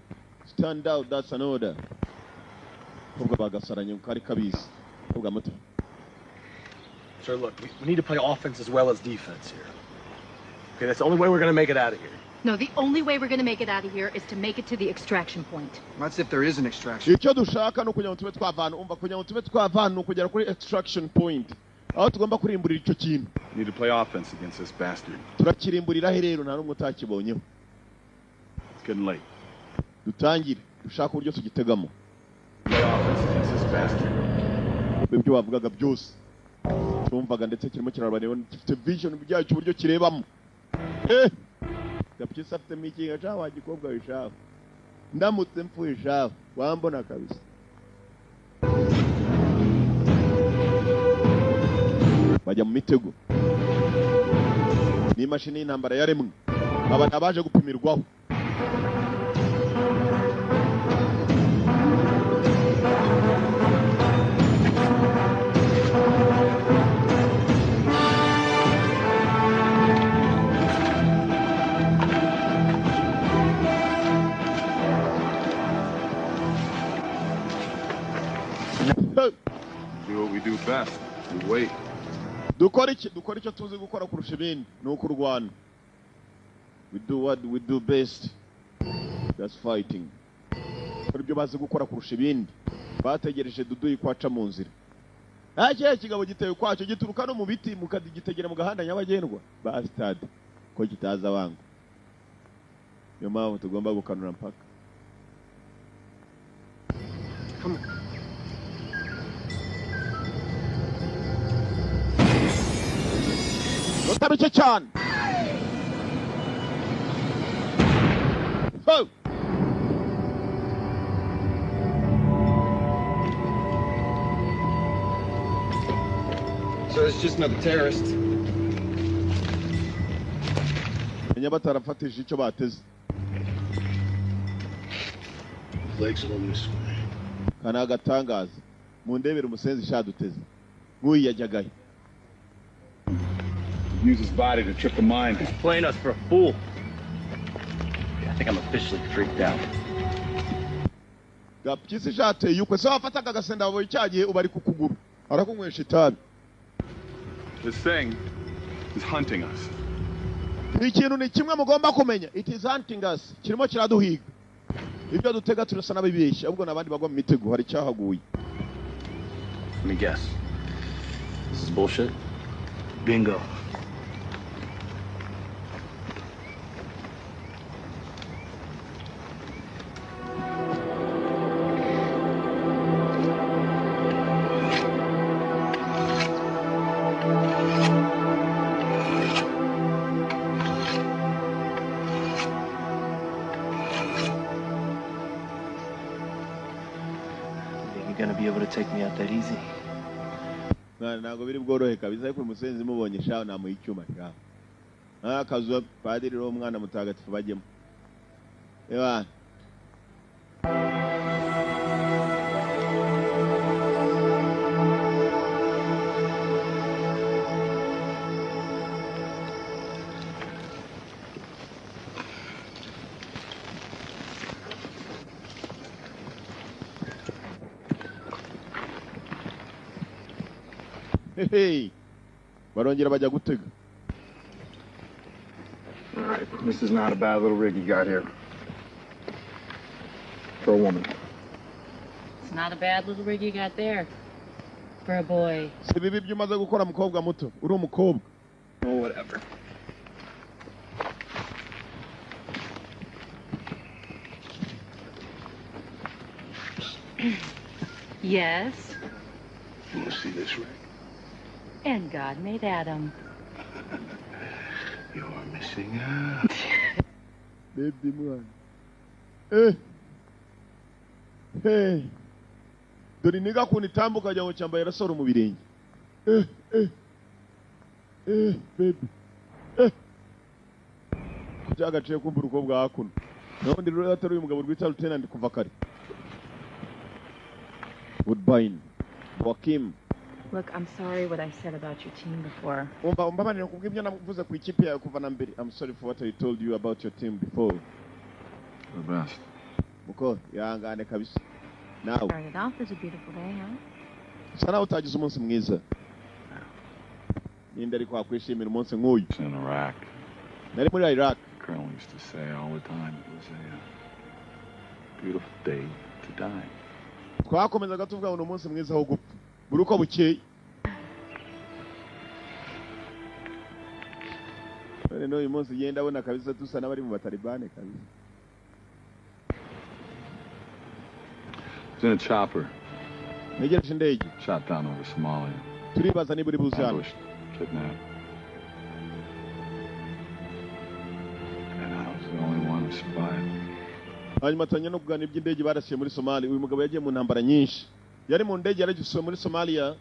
Speaker 1: Stand down, that's an order. Mukobwa bagasaranye kuko ari kabizi. Mukobwa muto.
Speaker 8: Sir, look, we need to play offense as well as defense here. Okay, that's the only way we're gonna make it out of here.
Speaker 3: No, the only way we're gonna make it out of here is to make it to the extraction point.
Speaker 5: That's if there is an extraction.
Speaker 1: Icyo dushaka ni ukugira ngo tube twavana, umva, kugira ngo tube twavana ni ukugera kuri extraction point. Aho tugomba kurimburira icyo kintu.
Speaker 2: We need to play offense against this bastard.
Speaker 1: Turakirimburira he rero nta n'umwe utakibonyeho.
Speaker 2: It's getting late.
Speaker 1: Dutangire, dushaka uburyo tugitegamo.
Speaker 2: Play offense against this bastard.
Speaker 1: Ibyo bavugaga byose. Tumvaga ndetse kirimo kirabareba, gifite vision byacyo uburyo kirebamo. Gapyisi afite ikinga cya wa gikobwa wishaho. Ndamutse mfuye shaho, wambona kabisa. Bajya mu mitego. Ni imashini y'intambara yaremwe. Aba nabaje gupimirwaho.
Speaker 2: Do what we do best. We wait.
Speaker 1: Dukora iki? Dukora icyo tuzi gukora kurusha ibindi, ni ukurwana. We do what we do best. That's fighting. Dukora ibyo bazi gukora kurusha ibindi. Bategereje Dudu kwaca mu nzira. Kiriya kigabo giteye kwacyo gituruka no mu biti mukagitegera mu gahanda nyabagendwa. Bastard. Ko kitaza wangu. Niyo mpamvu tugomba gukanura mpaka.
Speaker 5: Come on.
Speaker 1: Utabice cyane. Ho!
Speaker 5: So it's just another terrorist.
Speaker 1: Menya batarafatije icyo bateze.
Speaker 7: Legs along this way.
Speaker 1: Kana agatangaza. Mundebere umusenzi shaduteze. Nk'uyu yajyagayo.
Speaker 2: Use his body to trip the mine.
Speaker 6: He's playing us for a fool. I think I'm officially freaked out.
Speaker 1: Gapyisi shateye ukwe se wafataga agasenda waboye cyagiye ubari ku kuguru. Arakunywesha itabi.
Speaker 2: This thing is hunting us.
Speaker 1: Ikintu ni kimwe mugomba kumenya. It is hunting us. Kirimo kiraduhiga. Ibyo dutega turasa n'abibeshya, ahubwo nabandi bagwa mu mitego hari cyahaguye.
Speaker 8: Let me guess. This is bullshit.
Speaker 6: Bingo. Take me out that easy.
Speaker 1: Ntabwo biri bworohe kabisa, ariko umusenzi mubonye shaho namuha icyuma shaho. Akazu padiri ro umwana mutagatifu bajyemo. Ewa. Hey, barongera bajya gutega.
Speaker 2: All right, this is not a bad little rig you got here. For a woman.
Speaker 3: It's not a bad little rig you got there. For a boy.
Speaker 1: Si bibi byo umaze gukora mukobwa muto, uri umukobwa.
Speaker 2: Oh, whatever.
Speaker 3: Yes.
Speaker 7: You want to see this rig?
Speaker 3: And God made Adam.
Speaker 7: You're missing out.
Speaker 1: Baby mwana. Eh. Hey. Dore niga kuntu itambuka wagira ngo cyambaye rasoro mu birenge. Eh eh. Eh baby. Eh. Byagaciye kumva uruko bwa hakuno. Naho rero atari uyu mugabo rwita Lieutenant kuva kare. Woodbine. Joaquim.
Speaker 3: Look, I'm sorry what I said about your team before.
Speaker 1: Umva umbabarira kubw'ibyo navuze ku ikipe yawe kuva na mbere. I'm sorry for what I told you about your team before.
Speaker 2: The best.
Speaker 1: Muko yangane kabisa. Now.
Speaker 3: Started off as a beautiful day, huh?
Speaker 1: Sana nawe utagize umunsi mwiza. Ninde ariko wakwishimira umunsi nk'uyu?
Speaker 2: In Iraq.
Speaker 1: Nari muri Iraq.
Speaker 2: Colonel used to say all the time it was a beautiful day to die.
Speaker 1: Twakomezaga tuvuga ngo ni umunsi mwiza wo gupfa. Buri uko bukeye. None n'uyu munsi ugenda abona kabisa dusa n'abari mu batalibane kabisa.
Speaker 2: I was in a chopper.
Speaker 1: Ntegereje indege.
Speaker 2: Shot down over Somalia.
Speaker 1: Turibaza niba uri buze hano.
Speaker 2: Ambushed, kidnapped. And I was the only one who survived.
Speaker 1: Hanyuma atangiye no kuganira iby'indege barasiye muri Somalia. Uyu mugabo yagiye mu ntambara nyinshi. Yari mu ndege yaragisuwe muri Somalia.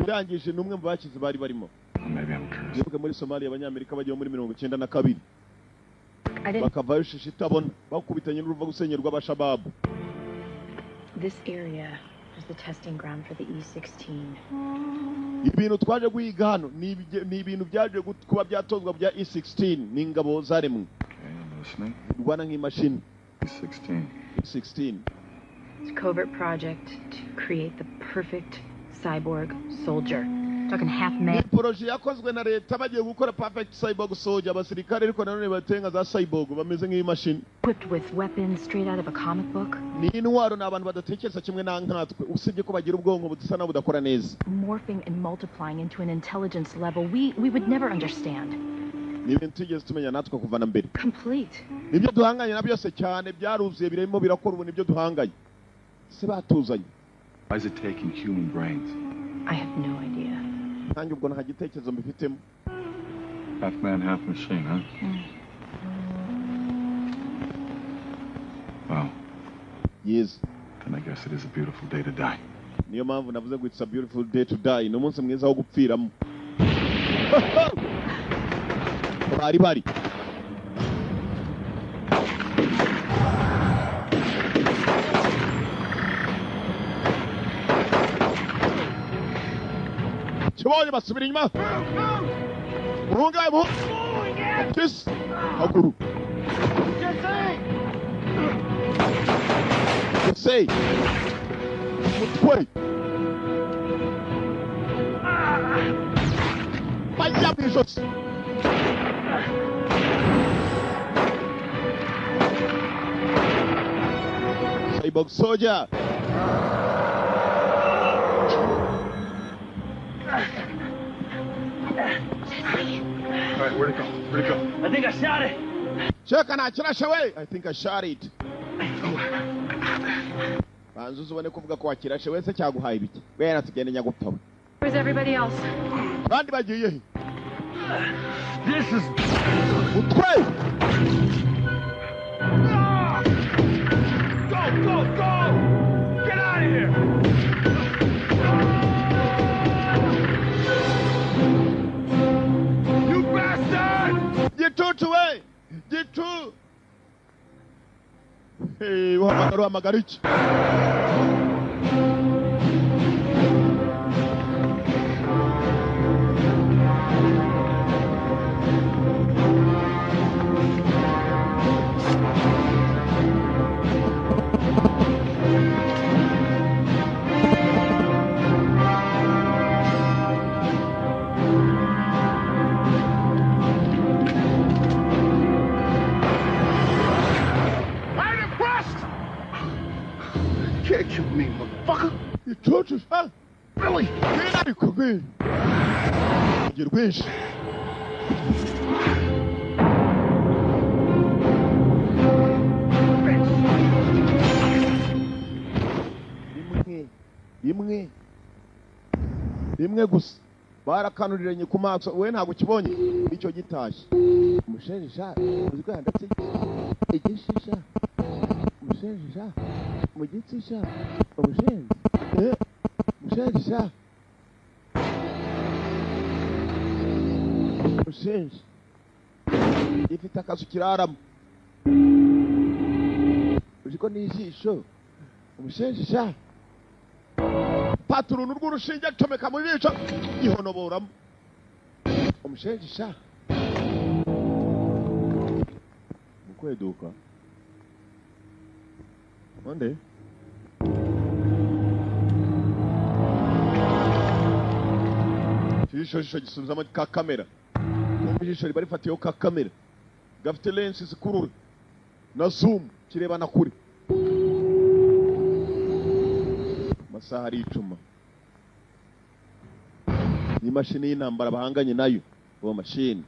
Speaker 1: Urangije n'umwe mu bakize bari barimo.
Speaker 2: Maybe I'm cursed.
Speaker 1: Yibuke muri Somalia abanyamerika bagiye muri 92. Bakavayo shishi itabona bakubitanye n'uruva gusenyerwa abashababu.
Speaker 3: This area was the testing ground for the E-16.
Speaker 1: Ibintu twaje guhiga hano ni ibintu byaje kuba byatozwa bya E-16 ni ingabo zaremwe.
Speaker 2: Okay, I'm listening.
Speaker 1: Rwana nk'imashini.
Speaker 2: E-16.
Speaker 1: E-16.
Speaker 3: It's a covert project to create the perfect cyborg soldier. Talking half man.
Speaker 1: Ni projet yakozwe na leta bagiye gukora perfect cyborg soldier abasirikare ariko nanone batenga za cyborg bameze nk'imashini.
Speaker 3: Equipped with weapons straight out of a comic book.
Speaker 1: Ni intwaro ni abantu badatekereza kimwe na nkatwe usibye ko bagira ubwonko budasa na budakora neza.
Speaker 3: Morphing and multiplying into an intelligence level we would never understand.
Speaker 1: Ni ibintu tugeze tumenya natwe kuva na mbere.
Speaker 3: Complete.
Speaker 1: Nibyo duhanganye na byose cyane byaruzuye birimo birakora ubu nibyo duhanganye. Se batuzanye.
Speaker 2: Why is it taking human brains?
Speaker 3: I have no idea.
Speaker 1: Nanjye ubwo nta gitekerezo mbifitemo.
Speaker 2: Half man, half machine, huh? Well,
Speaker 1: yes.
Speaker 2: Then I guess it is a beautiful day to die.
Speaker 1: Niyo mpamvu navuze ngo it's a beautiful day to die. Ni umunsi mwiza wo gupfiramo. Bari bari. Kibonye basubira inyuma. Muhunga mu. Kiss. Haguru. Jesse. Mutwe. Bajya mu ijosi. Cyborg soldier.
Speaker 2: All right, where'd it go? Where'd it go?
Speaker 5: I think I shot it.
Speaker 1: I think I shot it. Banza uzubone kuvuga ko wakirashe wese cyaguhaye ibiki. Wera tugende nyagupfa.
Speaker 3: Where's everybody else?
Speaker 1: Bandi bagiye he?
Speaker 5: This is
Speaker 1: Utwe.
Speaker 5: Go, go, go! Get out of here! You bastard!
Speaker 1: Gicucu we! Gicu! Hey, uhamagara uhamagara iki? Gicucu ha!
Speaker 7: Really?
Speaker 1: Rwinshi. Rimwe rimwe rimwe gusa. Barakanuriranye ku maso we ntabwo ukibonye icyo gitashye. Umushenjisha uzi ko yanditse igishisha umushenjisha mu gitsisha umushenzi umushenjisha umushenji ifite akazu kiraramo uzi ko n'ijisho umushenjisha pata uruntu rw'urushinge acomeka mu jisho ihonoboramo umushenjisha mu kweduka onde ijisho gisunzamo ka kamera kumva ijisho riba rifatiyeho ka kamera gafite lensi zikurura na zoom kirebana kure amasaha ari icuma n'imashini y'intambara bahanganye nayo uwo mashini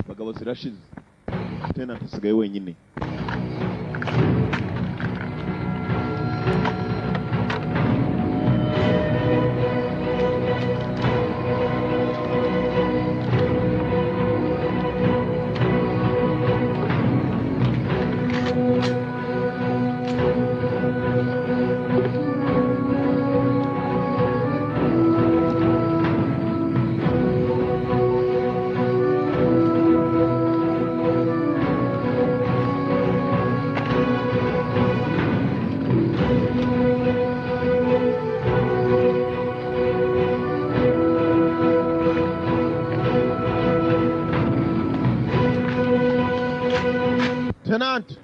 Speaker 1: abagabo zirashize tenant asigaye wenyine Tenant.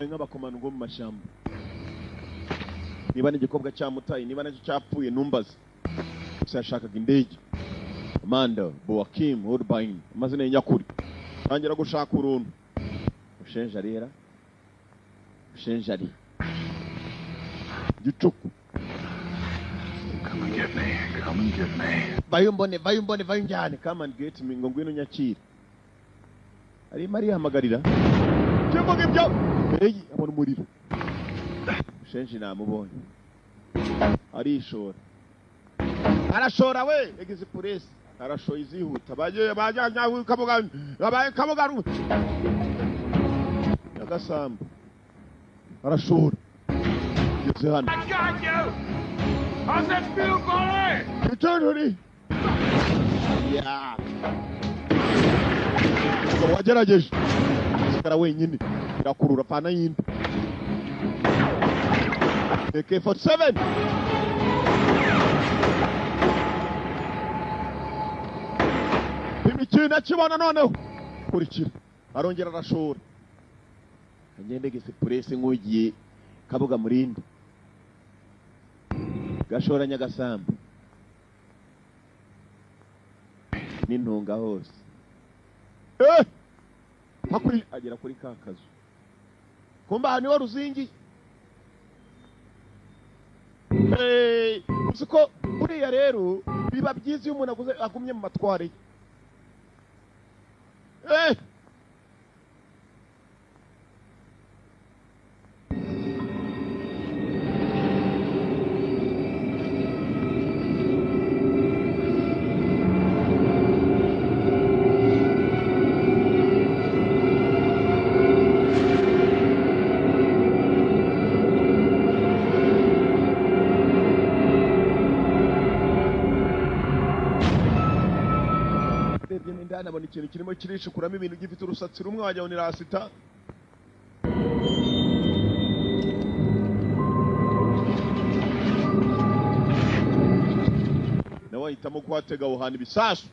Speaker 1: Nk'abakomando bo mu mashyamba niba n'igikobwa cyamutaye niba nacyo cyapfuye numbaze gusa yashakaga indege Amanda Boakim Woodbine amazina ye nyakuri tangira gushaka uruntu ushenje arera ushenje ari gicuku.
Speaker 2: Come and get me. Come and get me.
Speaker 1: Vayo mbone vayo njyane. Come and get me ngo ngwino nyakire. Arimo arihamagarira. Kivuga ibyo. Mbere abona umuriro. Ushenje namubonye. Arishora. Arashora we egize puresi. Arashoye izihuta. Baje bajya kabuga babaye kabuga. Nagasambu. Arashora. Geze hano.
Speaker 4: I got you. How's that feel, boy?
Speaker 1: Eternity. Yeah. Wagerageje. Sigara wenyine. Irakurura pana yindi. AK-47. Imikino akibona noneho. Kurikira. Arongera arashora. Agende gese presse nkugiye kabuga murindi. Gashora Nyagasambu n'intunga hose hakuri agera kuri ka kazu kumba ahantu wa ruzingi uzi ko buriya rero biba byiza iyo umuntu aguze agumye mu matware nabona ikintu kirimo kirishukuramo ibintu gifite urusatsi rumwe wajya ni rasita nawe ahitamo kuhatega aho hantu ibisasu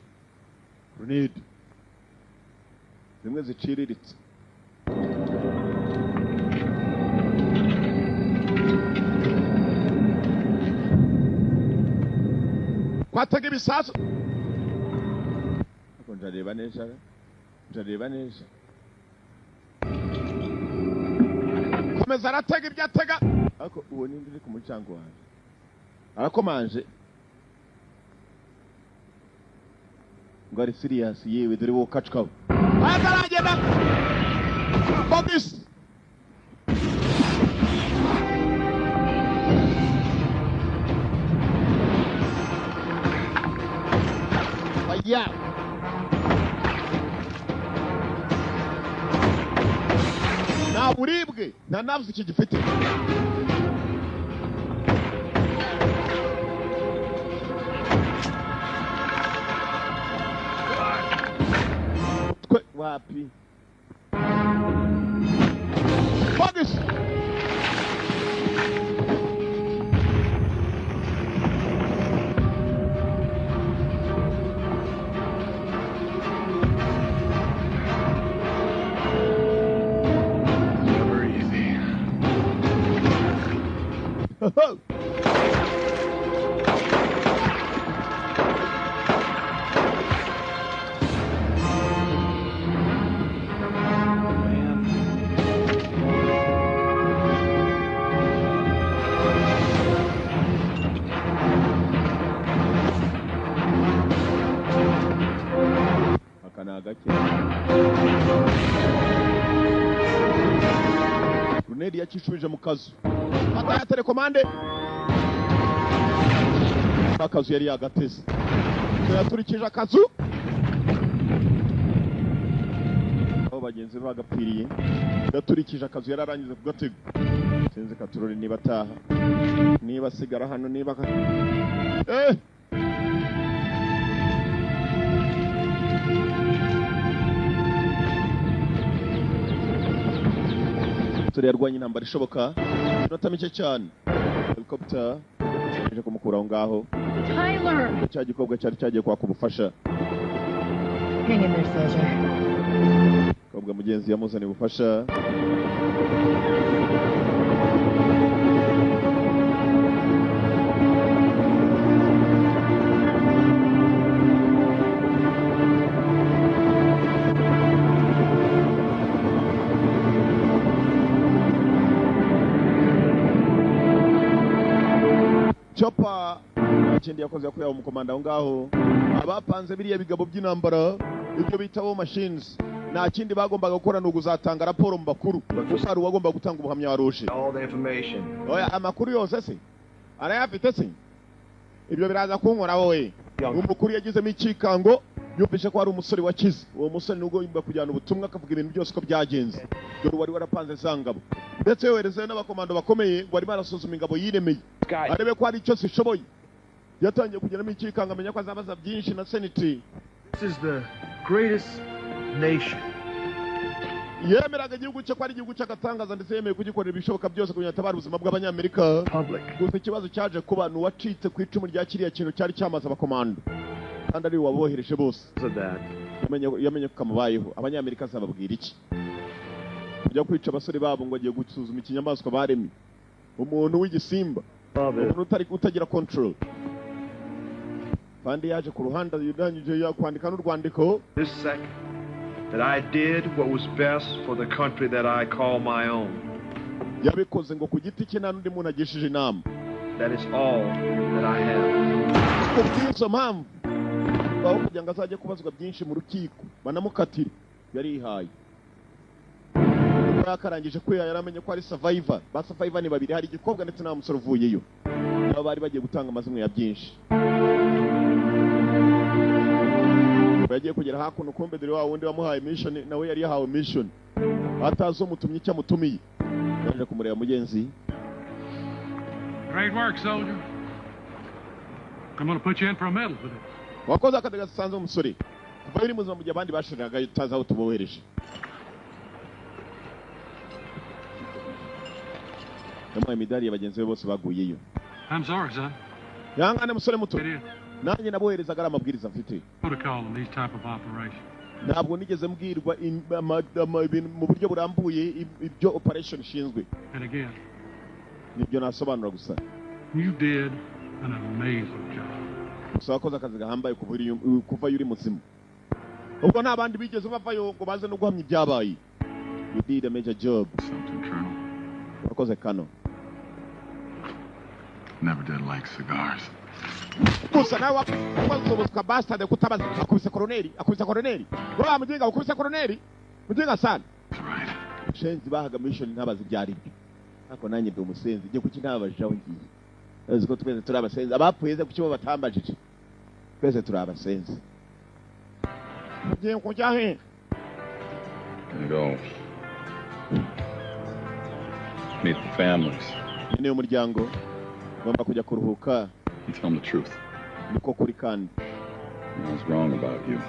Speaker 1: grenade zimwe ziciriritse kwatega ibisasu ndareba neza ndareba neza komeza aratega ibyo atega ariko uwo ni ndiri ku muryango wanjye arakomanje ngo ari serious yewe dore wo kackaho ataragenda bogis Twebwe nta nerves iki gifite. Twe wapi? Focus.
Speaker 2: Never easy.
Speaker 1: Aka ni agake. Grenade yakishubije mu kazu. Fata ya telekomande. Akazu yari yagateze. Yaturikije akazu. Aho bagenzi be bagapfiriye. Yaturikije akazu yararangiza kugatega. Sinzi katurori niba ataha. Niba asigara hano niba eh! Umusore yarwanye intambara ishoboka iminota mike cyane. Helicopter ije kumukura aho ngaho.
Speaker 3: Tyler!
Speaker 1: Cya gikobwa cyari cyagiye kwaka ubufasha.
Speaker 3: Hang in there, soldier.
Speaker 1: Kobwa mugenzi yamuzaniye ubufasha. Chopper ikindi yakoze yakuye umukomanda aho ngaho. Abapanze biriya bigabo by'intambara ibyo bita war machines, nta kindi bagombaga gukora ni uguzatanga raporo mu bakuru, gusa hari uwagomba gutanga ubuhamya waruje.
Speaker 9: All the information.
Speaker 1: Oya, amakuru yose se arayafite se? Ibyo biraza kunkora wowe. Umukuru yagizemo ikikango, yumvise ko hari umusore wakize. Uwo musore nubwo yumva kujyana ubutumwa akavuga ibintu byose ko byagenze, dore wari warapanze za ngabo, ndetse yoherezeyo n'abakomando bakomeye ngo arimo arasuzuma ingabo yiremeye arebe ko hari icyo zishoboye. Yatangiye kugeramo ikikango, amenya ko azabaza byinshi na seniti.
Speaker 9: This is the greatest nation.
Speaker 1: Yemeraga igihugu cye ko ari igihugu cy'agatangaza, ndetse yemeye kugikorera ibishoboka byose kugira ngo atabare ubuzima bw'Abanyamerika. Gusa ikibazo cyaje kuba ni uwacitse ku icumu rya kiriya kintu cyari cyamaze abakomando, kandi ari we wabohereje bose. Yamenye ko kamubayeho. Abanyamerika azababwira iki? Kujya kwica abasore babo ngo agiye gusuzuma ikinyamaswa baremye, umuntu w'igisimba, umuntu utari utagira control. Kandi yaje ku ruhande yurangije kwandika n'urwandiko.
Speaker 9: This second that I did what was best for the country that I call my own.
Speaker 1: Yabikoze ngo ku giti cye nta n'undi muntu agishije inama.
Speaker 9: That is all that I have.
Speaker 1: Kubw'izo mpamvu, aho kugira ngo azajye kubazwa byinshi mu rukiko banamukatire, yarihaye. Yakarangije kwiha, yaramenye ko ari survivor. Ba survivor ni babiri, hari igikobwa ndetse nta musore uvuyeyo. Nabo bari bagiye gutanga amazimwe ya byinshi. Yagiye kugera hakuno, kumbe dore wa wundi wamuhaye mission nawe yari yahawe mission, atazi umutumye icyo amutumiye. Yaje kumureba mugenzi.
Speaker 4: Great work, soldier. I'm gonna put you in for a medal for this.
Speaker 1: Wakoze akazi gasanzwe umusore. Kuva uri muzima mu gihe abandi bashiriraga utazi aho tubohereje. Yamuhaye imidari ya bagenzi be bose baguyeyo.
Speaker 4: I'm sorry, son.
Speaker 1: Yangane musore muto. Nanjye naboherezaga ari amabwiriza mfite.
Speaker 4: Protocol in these type of operations.
Speaker 1: Ntabwo nigeze mbwirwa ibintu mu buryo burambuye ibyo operation ishinzwe.
Speaker 4: And again,
Speaker 1: nibyo nasobanura gusa.
Speaker 4: You did an amazing job.
Speaker 1: Gusa wakoze akazi gahambaye kuva uri muzima. Ubwo nta bandi bigeze bavayo ngo baze no guhamya ibyabaye. You did a major job.
Speaker 2: Something, Colonel.
Speaker 1: Wakoze kano.
Speaker 2: Never did like cigars.
Speaker 1: Gusa nawe wakoze bastard kutabaza. Akubise koroneri, akubise koroneri. Wa mujinga ukubise koroneri. Mujinga sana.
Speaker 2: Right.
Speaker 1: Shenzi bahaga mission ntabazi ibyari byo. Ariko nanjye ndi umusenzi, ngiye kuki ntabajije aho ngiye. Uzi ko twese turi abasenzi, abapfuye ze kuki bo batambajije. Twese turi abasenzi. Ngiye kujya he?
Speaker 2: Gonna go Meet the families.
Speaker 1: Nyine y'umuryango ngomba kujya kuruhuka.
Speaker 2: And tell them the truth.
Speaker 1: Niko kuri kandi.
Speaker 2: I was wrong about you.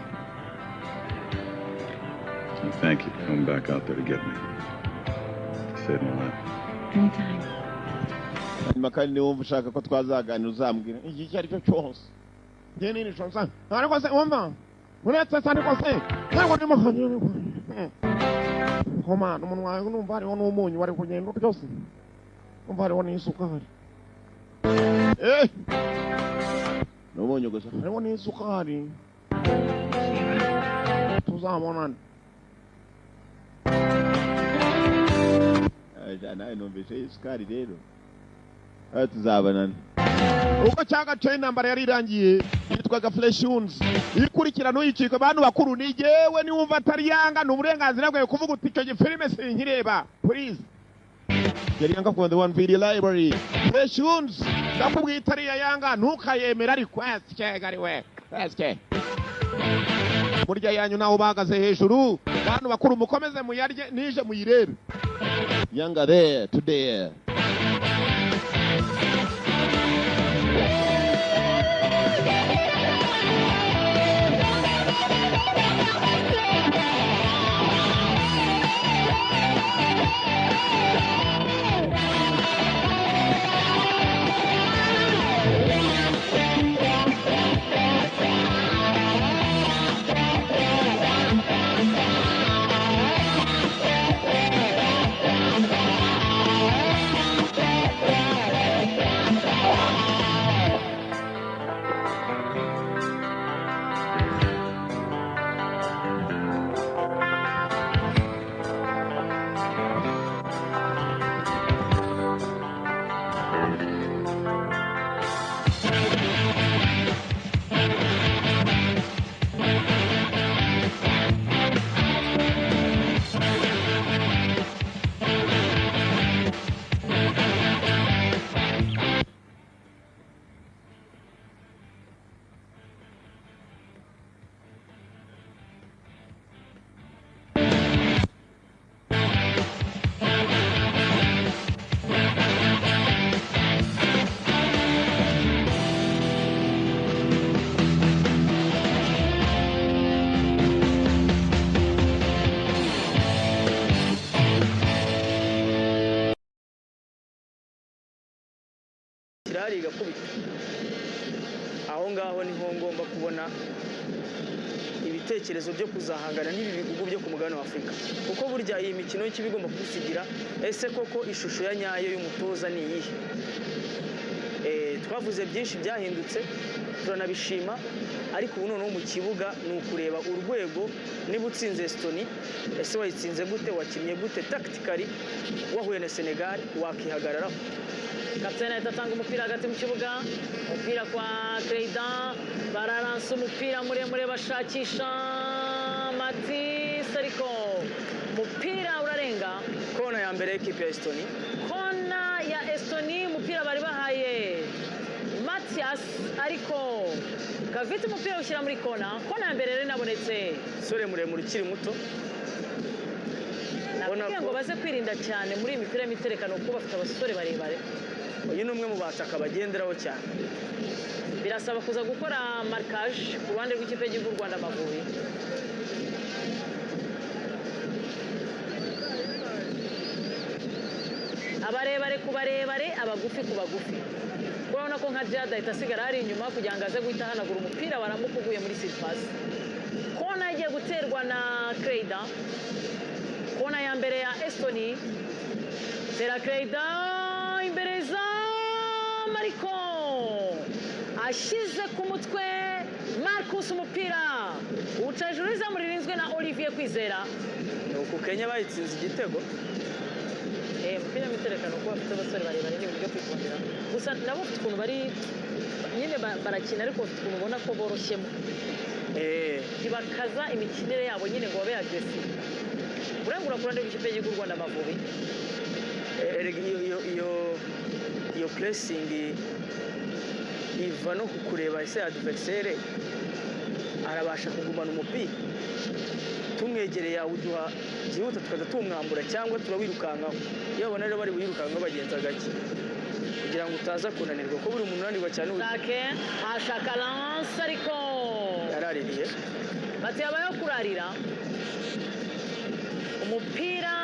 Speaker 2: And thank you for coming back out there to get me. You saved my life.
Speaker 3: Anytime.
Speaker 1: Hanyuma kandi niba wumva ushaka ko twazaganira, uzambwira igihe icyo ari cyo cyose. Njye nini shonsa ariko se wumva uretse se, ariko se ntabwo ndimo komana umunwa wawe, numva hariho n'umunyu wari kugenda byose, numva hariho n'isukari, n'umunyu gusa, hariho n'isukari. Tuzabonana. Nawe numvise isukari rero. Aho tuzabonana. Uko cyagace intambara yari irangiye, yitwaga Flesh Wounds. Ikurikira ntuyicike, bantu bakuru. Ni jewe, niwumva atari Yanga ni uburenganzira bwawe kuvuga uti icyo gifilime sinkireba. Please, yari Yanga from the One Video Library. Flesh Wounds, ndakubwiye, itari iya Yanga ntukayemera. Ariko esike gari we esike murya yanyu naho bahagaze hejuru. Bantu bakuru, mukomeze muyarye, nije muyirebe. Yanga there today.
Speaker 5: Kirahari igakubita aho ngaho, niho ngomba kubona ibitekerezo byo kuzahangana n'ibi bihugu byo ku mugabane wa Afurika, kuko burya iyi mikino y'ikiba igomba kugusigira ese koko ishusho ya nyayo y'umutoza ni iyihe? Twavuze byinshi byahindutse, turanabishima, ariko ubu noneho mu kibuga ni ukureba urwego. Niba utsinze Estonie, ese wayitsinze gute? Wakinnye gute tactically? Wahuye na Senegal, wakihagararaho?
Speaker 10: Kapitene ahita atanga umupira hagati mu kibuga, umupira kwa Kreidan, bararansa umupira muremure bashakisha Matisse, ariko umupira urarenga.
Speaker 5: Kona ya mbere y'ikipe ya Estonie.
Speaker 10: Kona ya Estonie, umupira bari bahaye Mathias, ariko Kavita umupira ushyira muri kona. Kona ya mbere rero inabonetse.
Speaker 5: Umusore muremure ukiri muto.
Speaker 10: Nakubwiye ngo baze kwirinda cyane muri iyi mipira y'imiterekano kuko bafite abasore barebare.
Speaker 5: Uyu ni umwe mu bataka bagenderaho cyane.
Speaker 10: Birasaba kuza gukora marquage ku ruhande rw'ikipe y'igihugu y'u Rwanda Amavubi. Abarebare ku barebare, abagufi ku bagufi. Urabona ko nka Jada ahita asigara hari inyuma kugira ngo aze guhita ahanagura umupira waramuka uguye muri surface. Kona igiye guterwa na Kreida. Kona ya mbere ya Estonie. Tera Kreida imbere za Mariko, ashyize ku mutwe Marcus, umupira uca hejuru y'izamu ririnzwe na Olivier Kwizera.
Speaker 5: Ni uku Kenya bayitsinze igitego.
Speaker 10: Umupira w'imiterekano, kuba bafite abasore barebare ni uburyo kwitondera gusa. Nabo bafite ukuntu bari nyine barakina, ariko bafite ukuntu ubona ko boroshyemo, ntibakaza imikinire yabo nyine ngo babe aggressive. Urengura ku ruhande rw'ikipe y'igihugu y'u Rwanda Amavubi.
Speaker 5: Erega iyo pressing iva no kukureba ese adversaire arabasha kugumana umupira. Tumwegereye awuduha byihuta tukaza tumwambura cyangwa turawirukankaho. Iyo babona rero bari buyirukankaho bagenza gake kugira ngo utaza kunanirwa, ko buri muntu unanirwa cyane.
Speaker 10: Jacques ashaka Lance ariko
Speaker 5: yaraririye.
Speaker 10: Bati habayeho kurarira umupira.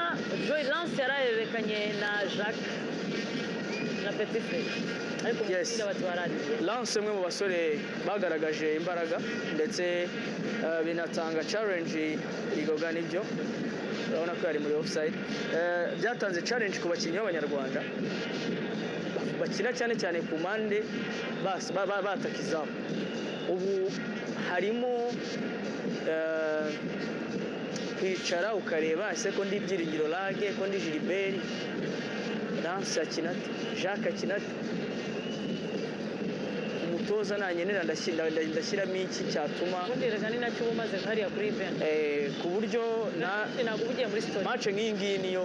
Speaker 10: Joy Lance yararerekanye na Jacques na Petit Frere, ariko umupira bati waraririye.
Speaker 5: Lance umwe mu basore bagaragaje imbaraga ndetse binatanga challenge igoga, nibyo urabona ko yari muri offside. Byatanze challenge ku bakinnyi b'Abanyarwanda bakina cyane cyane ku mpande bataka izamu. Ubu harimo kwicara ukareba ese ko ndi Byiringiro Lage, ko ndi Gilbert, Lance akina ate, Jacques akina ate, umutoza nanyenera ndashyiramo iki cyatuma
Speaker 10: ubundi rega ni nacyo uba umaze hariya kuri bench,
Speaker 5: ku buryo na
Speaker 10: ntabwo uba ugiye muri story.
Speaker 5: Match nk'iyi ngiyi niyo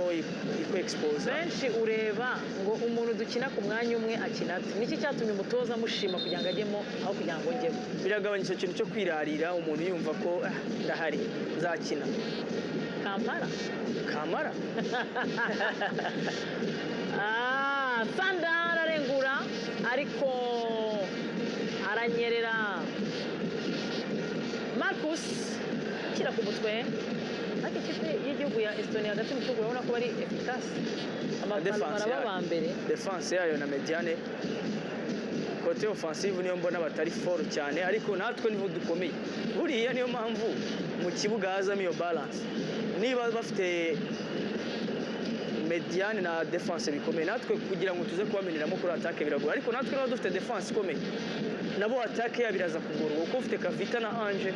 Speaker 5: iku expose
Speaker 10: benshi. Ureba ngo umuntu dukina ku mwanya umwe akina ate, niki cyatumye umutoza amushima kugira ngo ajyemo aho kugira ngo njyemo.
Speaker 5: Biragabanya icyo kintu cyo kwirarira, umuntu yumva ko ndahari nzakina.
Speaker 10: Kampala
Speaker 5: Kamara
Speaker 10: Sanda ararengura ariko aranyerera. Marcus ashyira ku mutwe, ariko ikipe y'igihugu ya Estonia hagati mu kibuga urabona ko bari efficace, baraba ba mbere.
Speaker 5: Defense yayo na mediane côté offensive niyo mbona batari fort cyane, ariko natwe niho dukomeye. Buriya niyo mpamvu mu kibuga hazamo iyo balance. Niba bafite mediane na defense bikomeye, natwe kugira ngo tuze kubameneramo kuri attaque biragoye, ariko natwe niba dufite defense ikomeye nabo attaque yabo iraza kugorwa, kuko ufite Kavita na Ange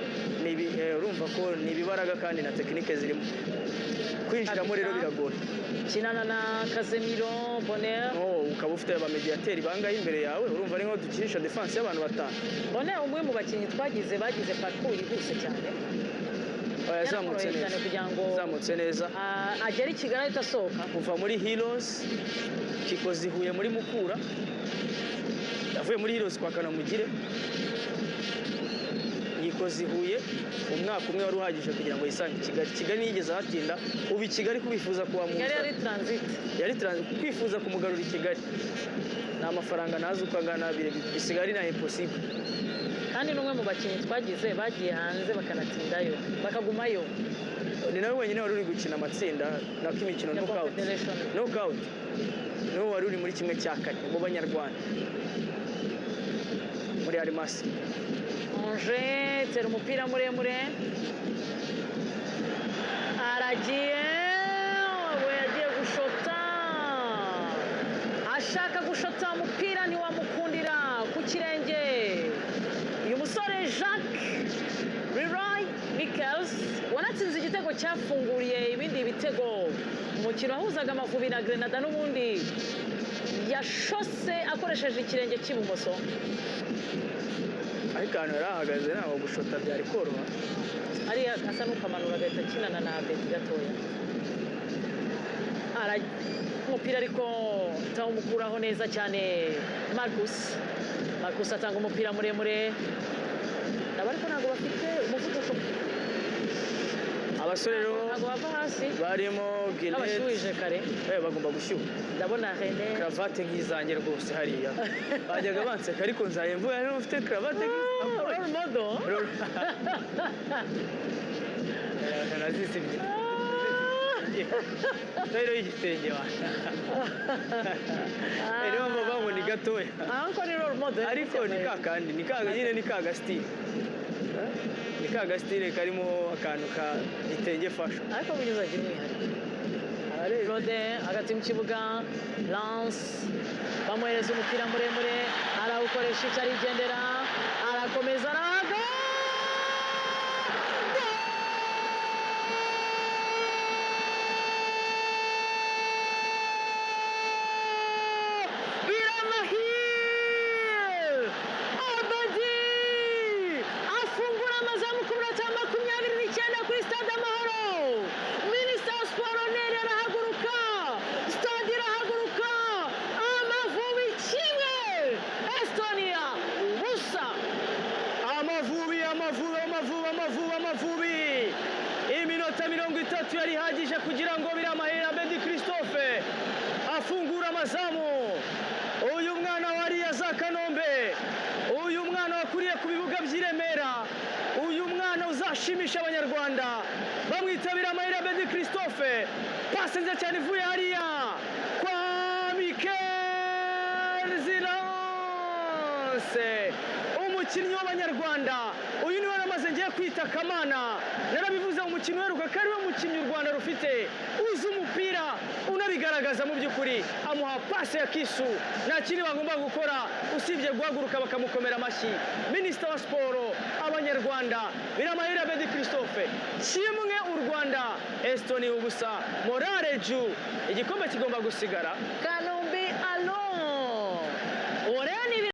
Speaker 5: urumva ko ni ibibaraga kandi na technique zirimo kwinjiramo, rero biragoye.
Speaker 10: Kinana na Casemiro Bonheur.
Speaker 5: Ukaba ufite aba mediateri bangahe imbere yawe, urumva ari nko dukinisha defense y'abantu batanu.
Speaker 10: Bonheur umwe mu bakinnyi twagize bagize parcours yihuse cyane.
Speaker 5: Yazamutse neza
Speaker 10: kugira ngo
Speaker 5: yazamutse neza
Speaker 10: agere i Kigali ahita asohoka.
Speaker 5: Kuva muri Heroes Kikozi Huye muri Mukura, yavuye muri Heroes kwa Kanamugire, Yikozi Huye umwaka umwe wari uhagije kugira ngo yisange i Kigali. Kigali ntiyigeze ahatinda, ubu i Kigali kubifuza kuhamuza
Speaker 10: yari transit,
Speaker 5: yari transit, kwifuza kumugarura i Kigali ni amafaranga ntazi uko angana, bisigaye ari na impossible.
Speaker 10: Kandi n'umwe mu bakinnyi twagize bagiye hanze bakanatindayo bakagumayo.
Speaker 5: Ni nawe wenyine wari uri gukina amatsinda nako imikino knockout, knockout niwe wari uri muri kimwe cya kane mu Banyarwanda muri Arimasi.
Speaker 10: Ange tera umupira muremure aragiye, we yagiye gushota, ashaka gushota umupira ntiwamukundira ku kirenge. Uyu musore Jacques Leroy Michels wanatsinze igitego cyafunguriye ibindi bitego umukino wahuzaga Amavubi na Grenada, n'ubundi yashose akoresheje ikirenge cy'ibumoso.
Speaker 5: Ariko ahantu yari ahagaze ntabwo gushota byari koroha,
Speaker 10: ariya asa n'ukamanura agahita akinana na Abedi gatoya. Umupira ariko tawumukuraho neza cyane Marcus. Marcus atanga umupira muremure, nabo ariko ntabwo bafite umuvuduko.
Speaker 5: Abasore rero
Speaker 10: ntabwo bava hasi,
Speaker 5: barimo Guinness
Speaker 10: abashyuhije kare,
Speaker 5: bagomba gushyuha.
Speaker 10: Ndabona René
Speaker 5: cravate nk'izanjye rwose hariya bajyaga banseka, ariko nzaye mvuye hano mfite cravate
Speaker 10: role model
Speaker 5: nazisibye rero y'igitenge wa rero mbavuga ngo ni gatoya
Speaker 10: ariko ni role model,
Speaker 5: ariko ni ka kandi ni ka nyine ni ka gasitire, ni ka gasitire karimo akantu ka gitenge fashion,
Speaker 10: ariko bugeze agira umwihariko. Rode hagati mu kibuga, Lance bamuhereza umupira muremure, arawukoresha icyo arigendera, arakomeza arahaga. Biramahir Abadi afungura amazamu ku minota 29 kuri Stade Amahoro. Minisitiri wa Siporo Neri arahaguruka, stade irahaguruka, Amavubi 1 Estonia 0.
Speaker 5: Amavubi Iminota 30 yari ihagije kugira ngo Biramahire Abedi Christophe afungure amazamu. Uyu mwana wariya za Kanombe, uyu mwana wakuriye ku bibuga by'i Remera, uyu mwana uzashimisha Abanyarwanda, bamwita Biramahire Abedi Christophe. Pasi nziza cyane ivuye hariya kwa Mikel Zilance, umukinnyi w'Abanyarwanda. Uyu niwe namaze ngiye kwita Kamana. Narabivuze mu mukino uheruka ko ariwe mukinnyi u Rwanda rufite uzi umupira, unabigaragaza mu by'ukuri. Amuha pasi ya kisu, nta kindi bagomba gukora usibye guhaguruka bakamukomera amashyi. Minisita wa siporo, Abanyarwanda, Biramahire Abedi Christophe, 1, u Rwanda, Estonie 0. Morale ju, igikombe kigomba gusigara.
Speaker 10: Kanombe, alo.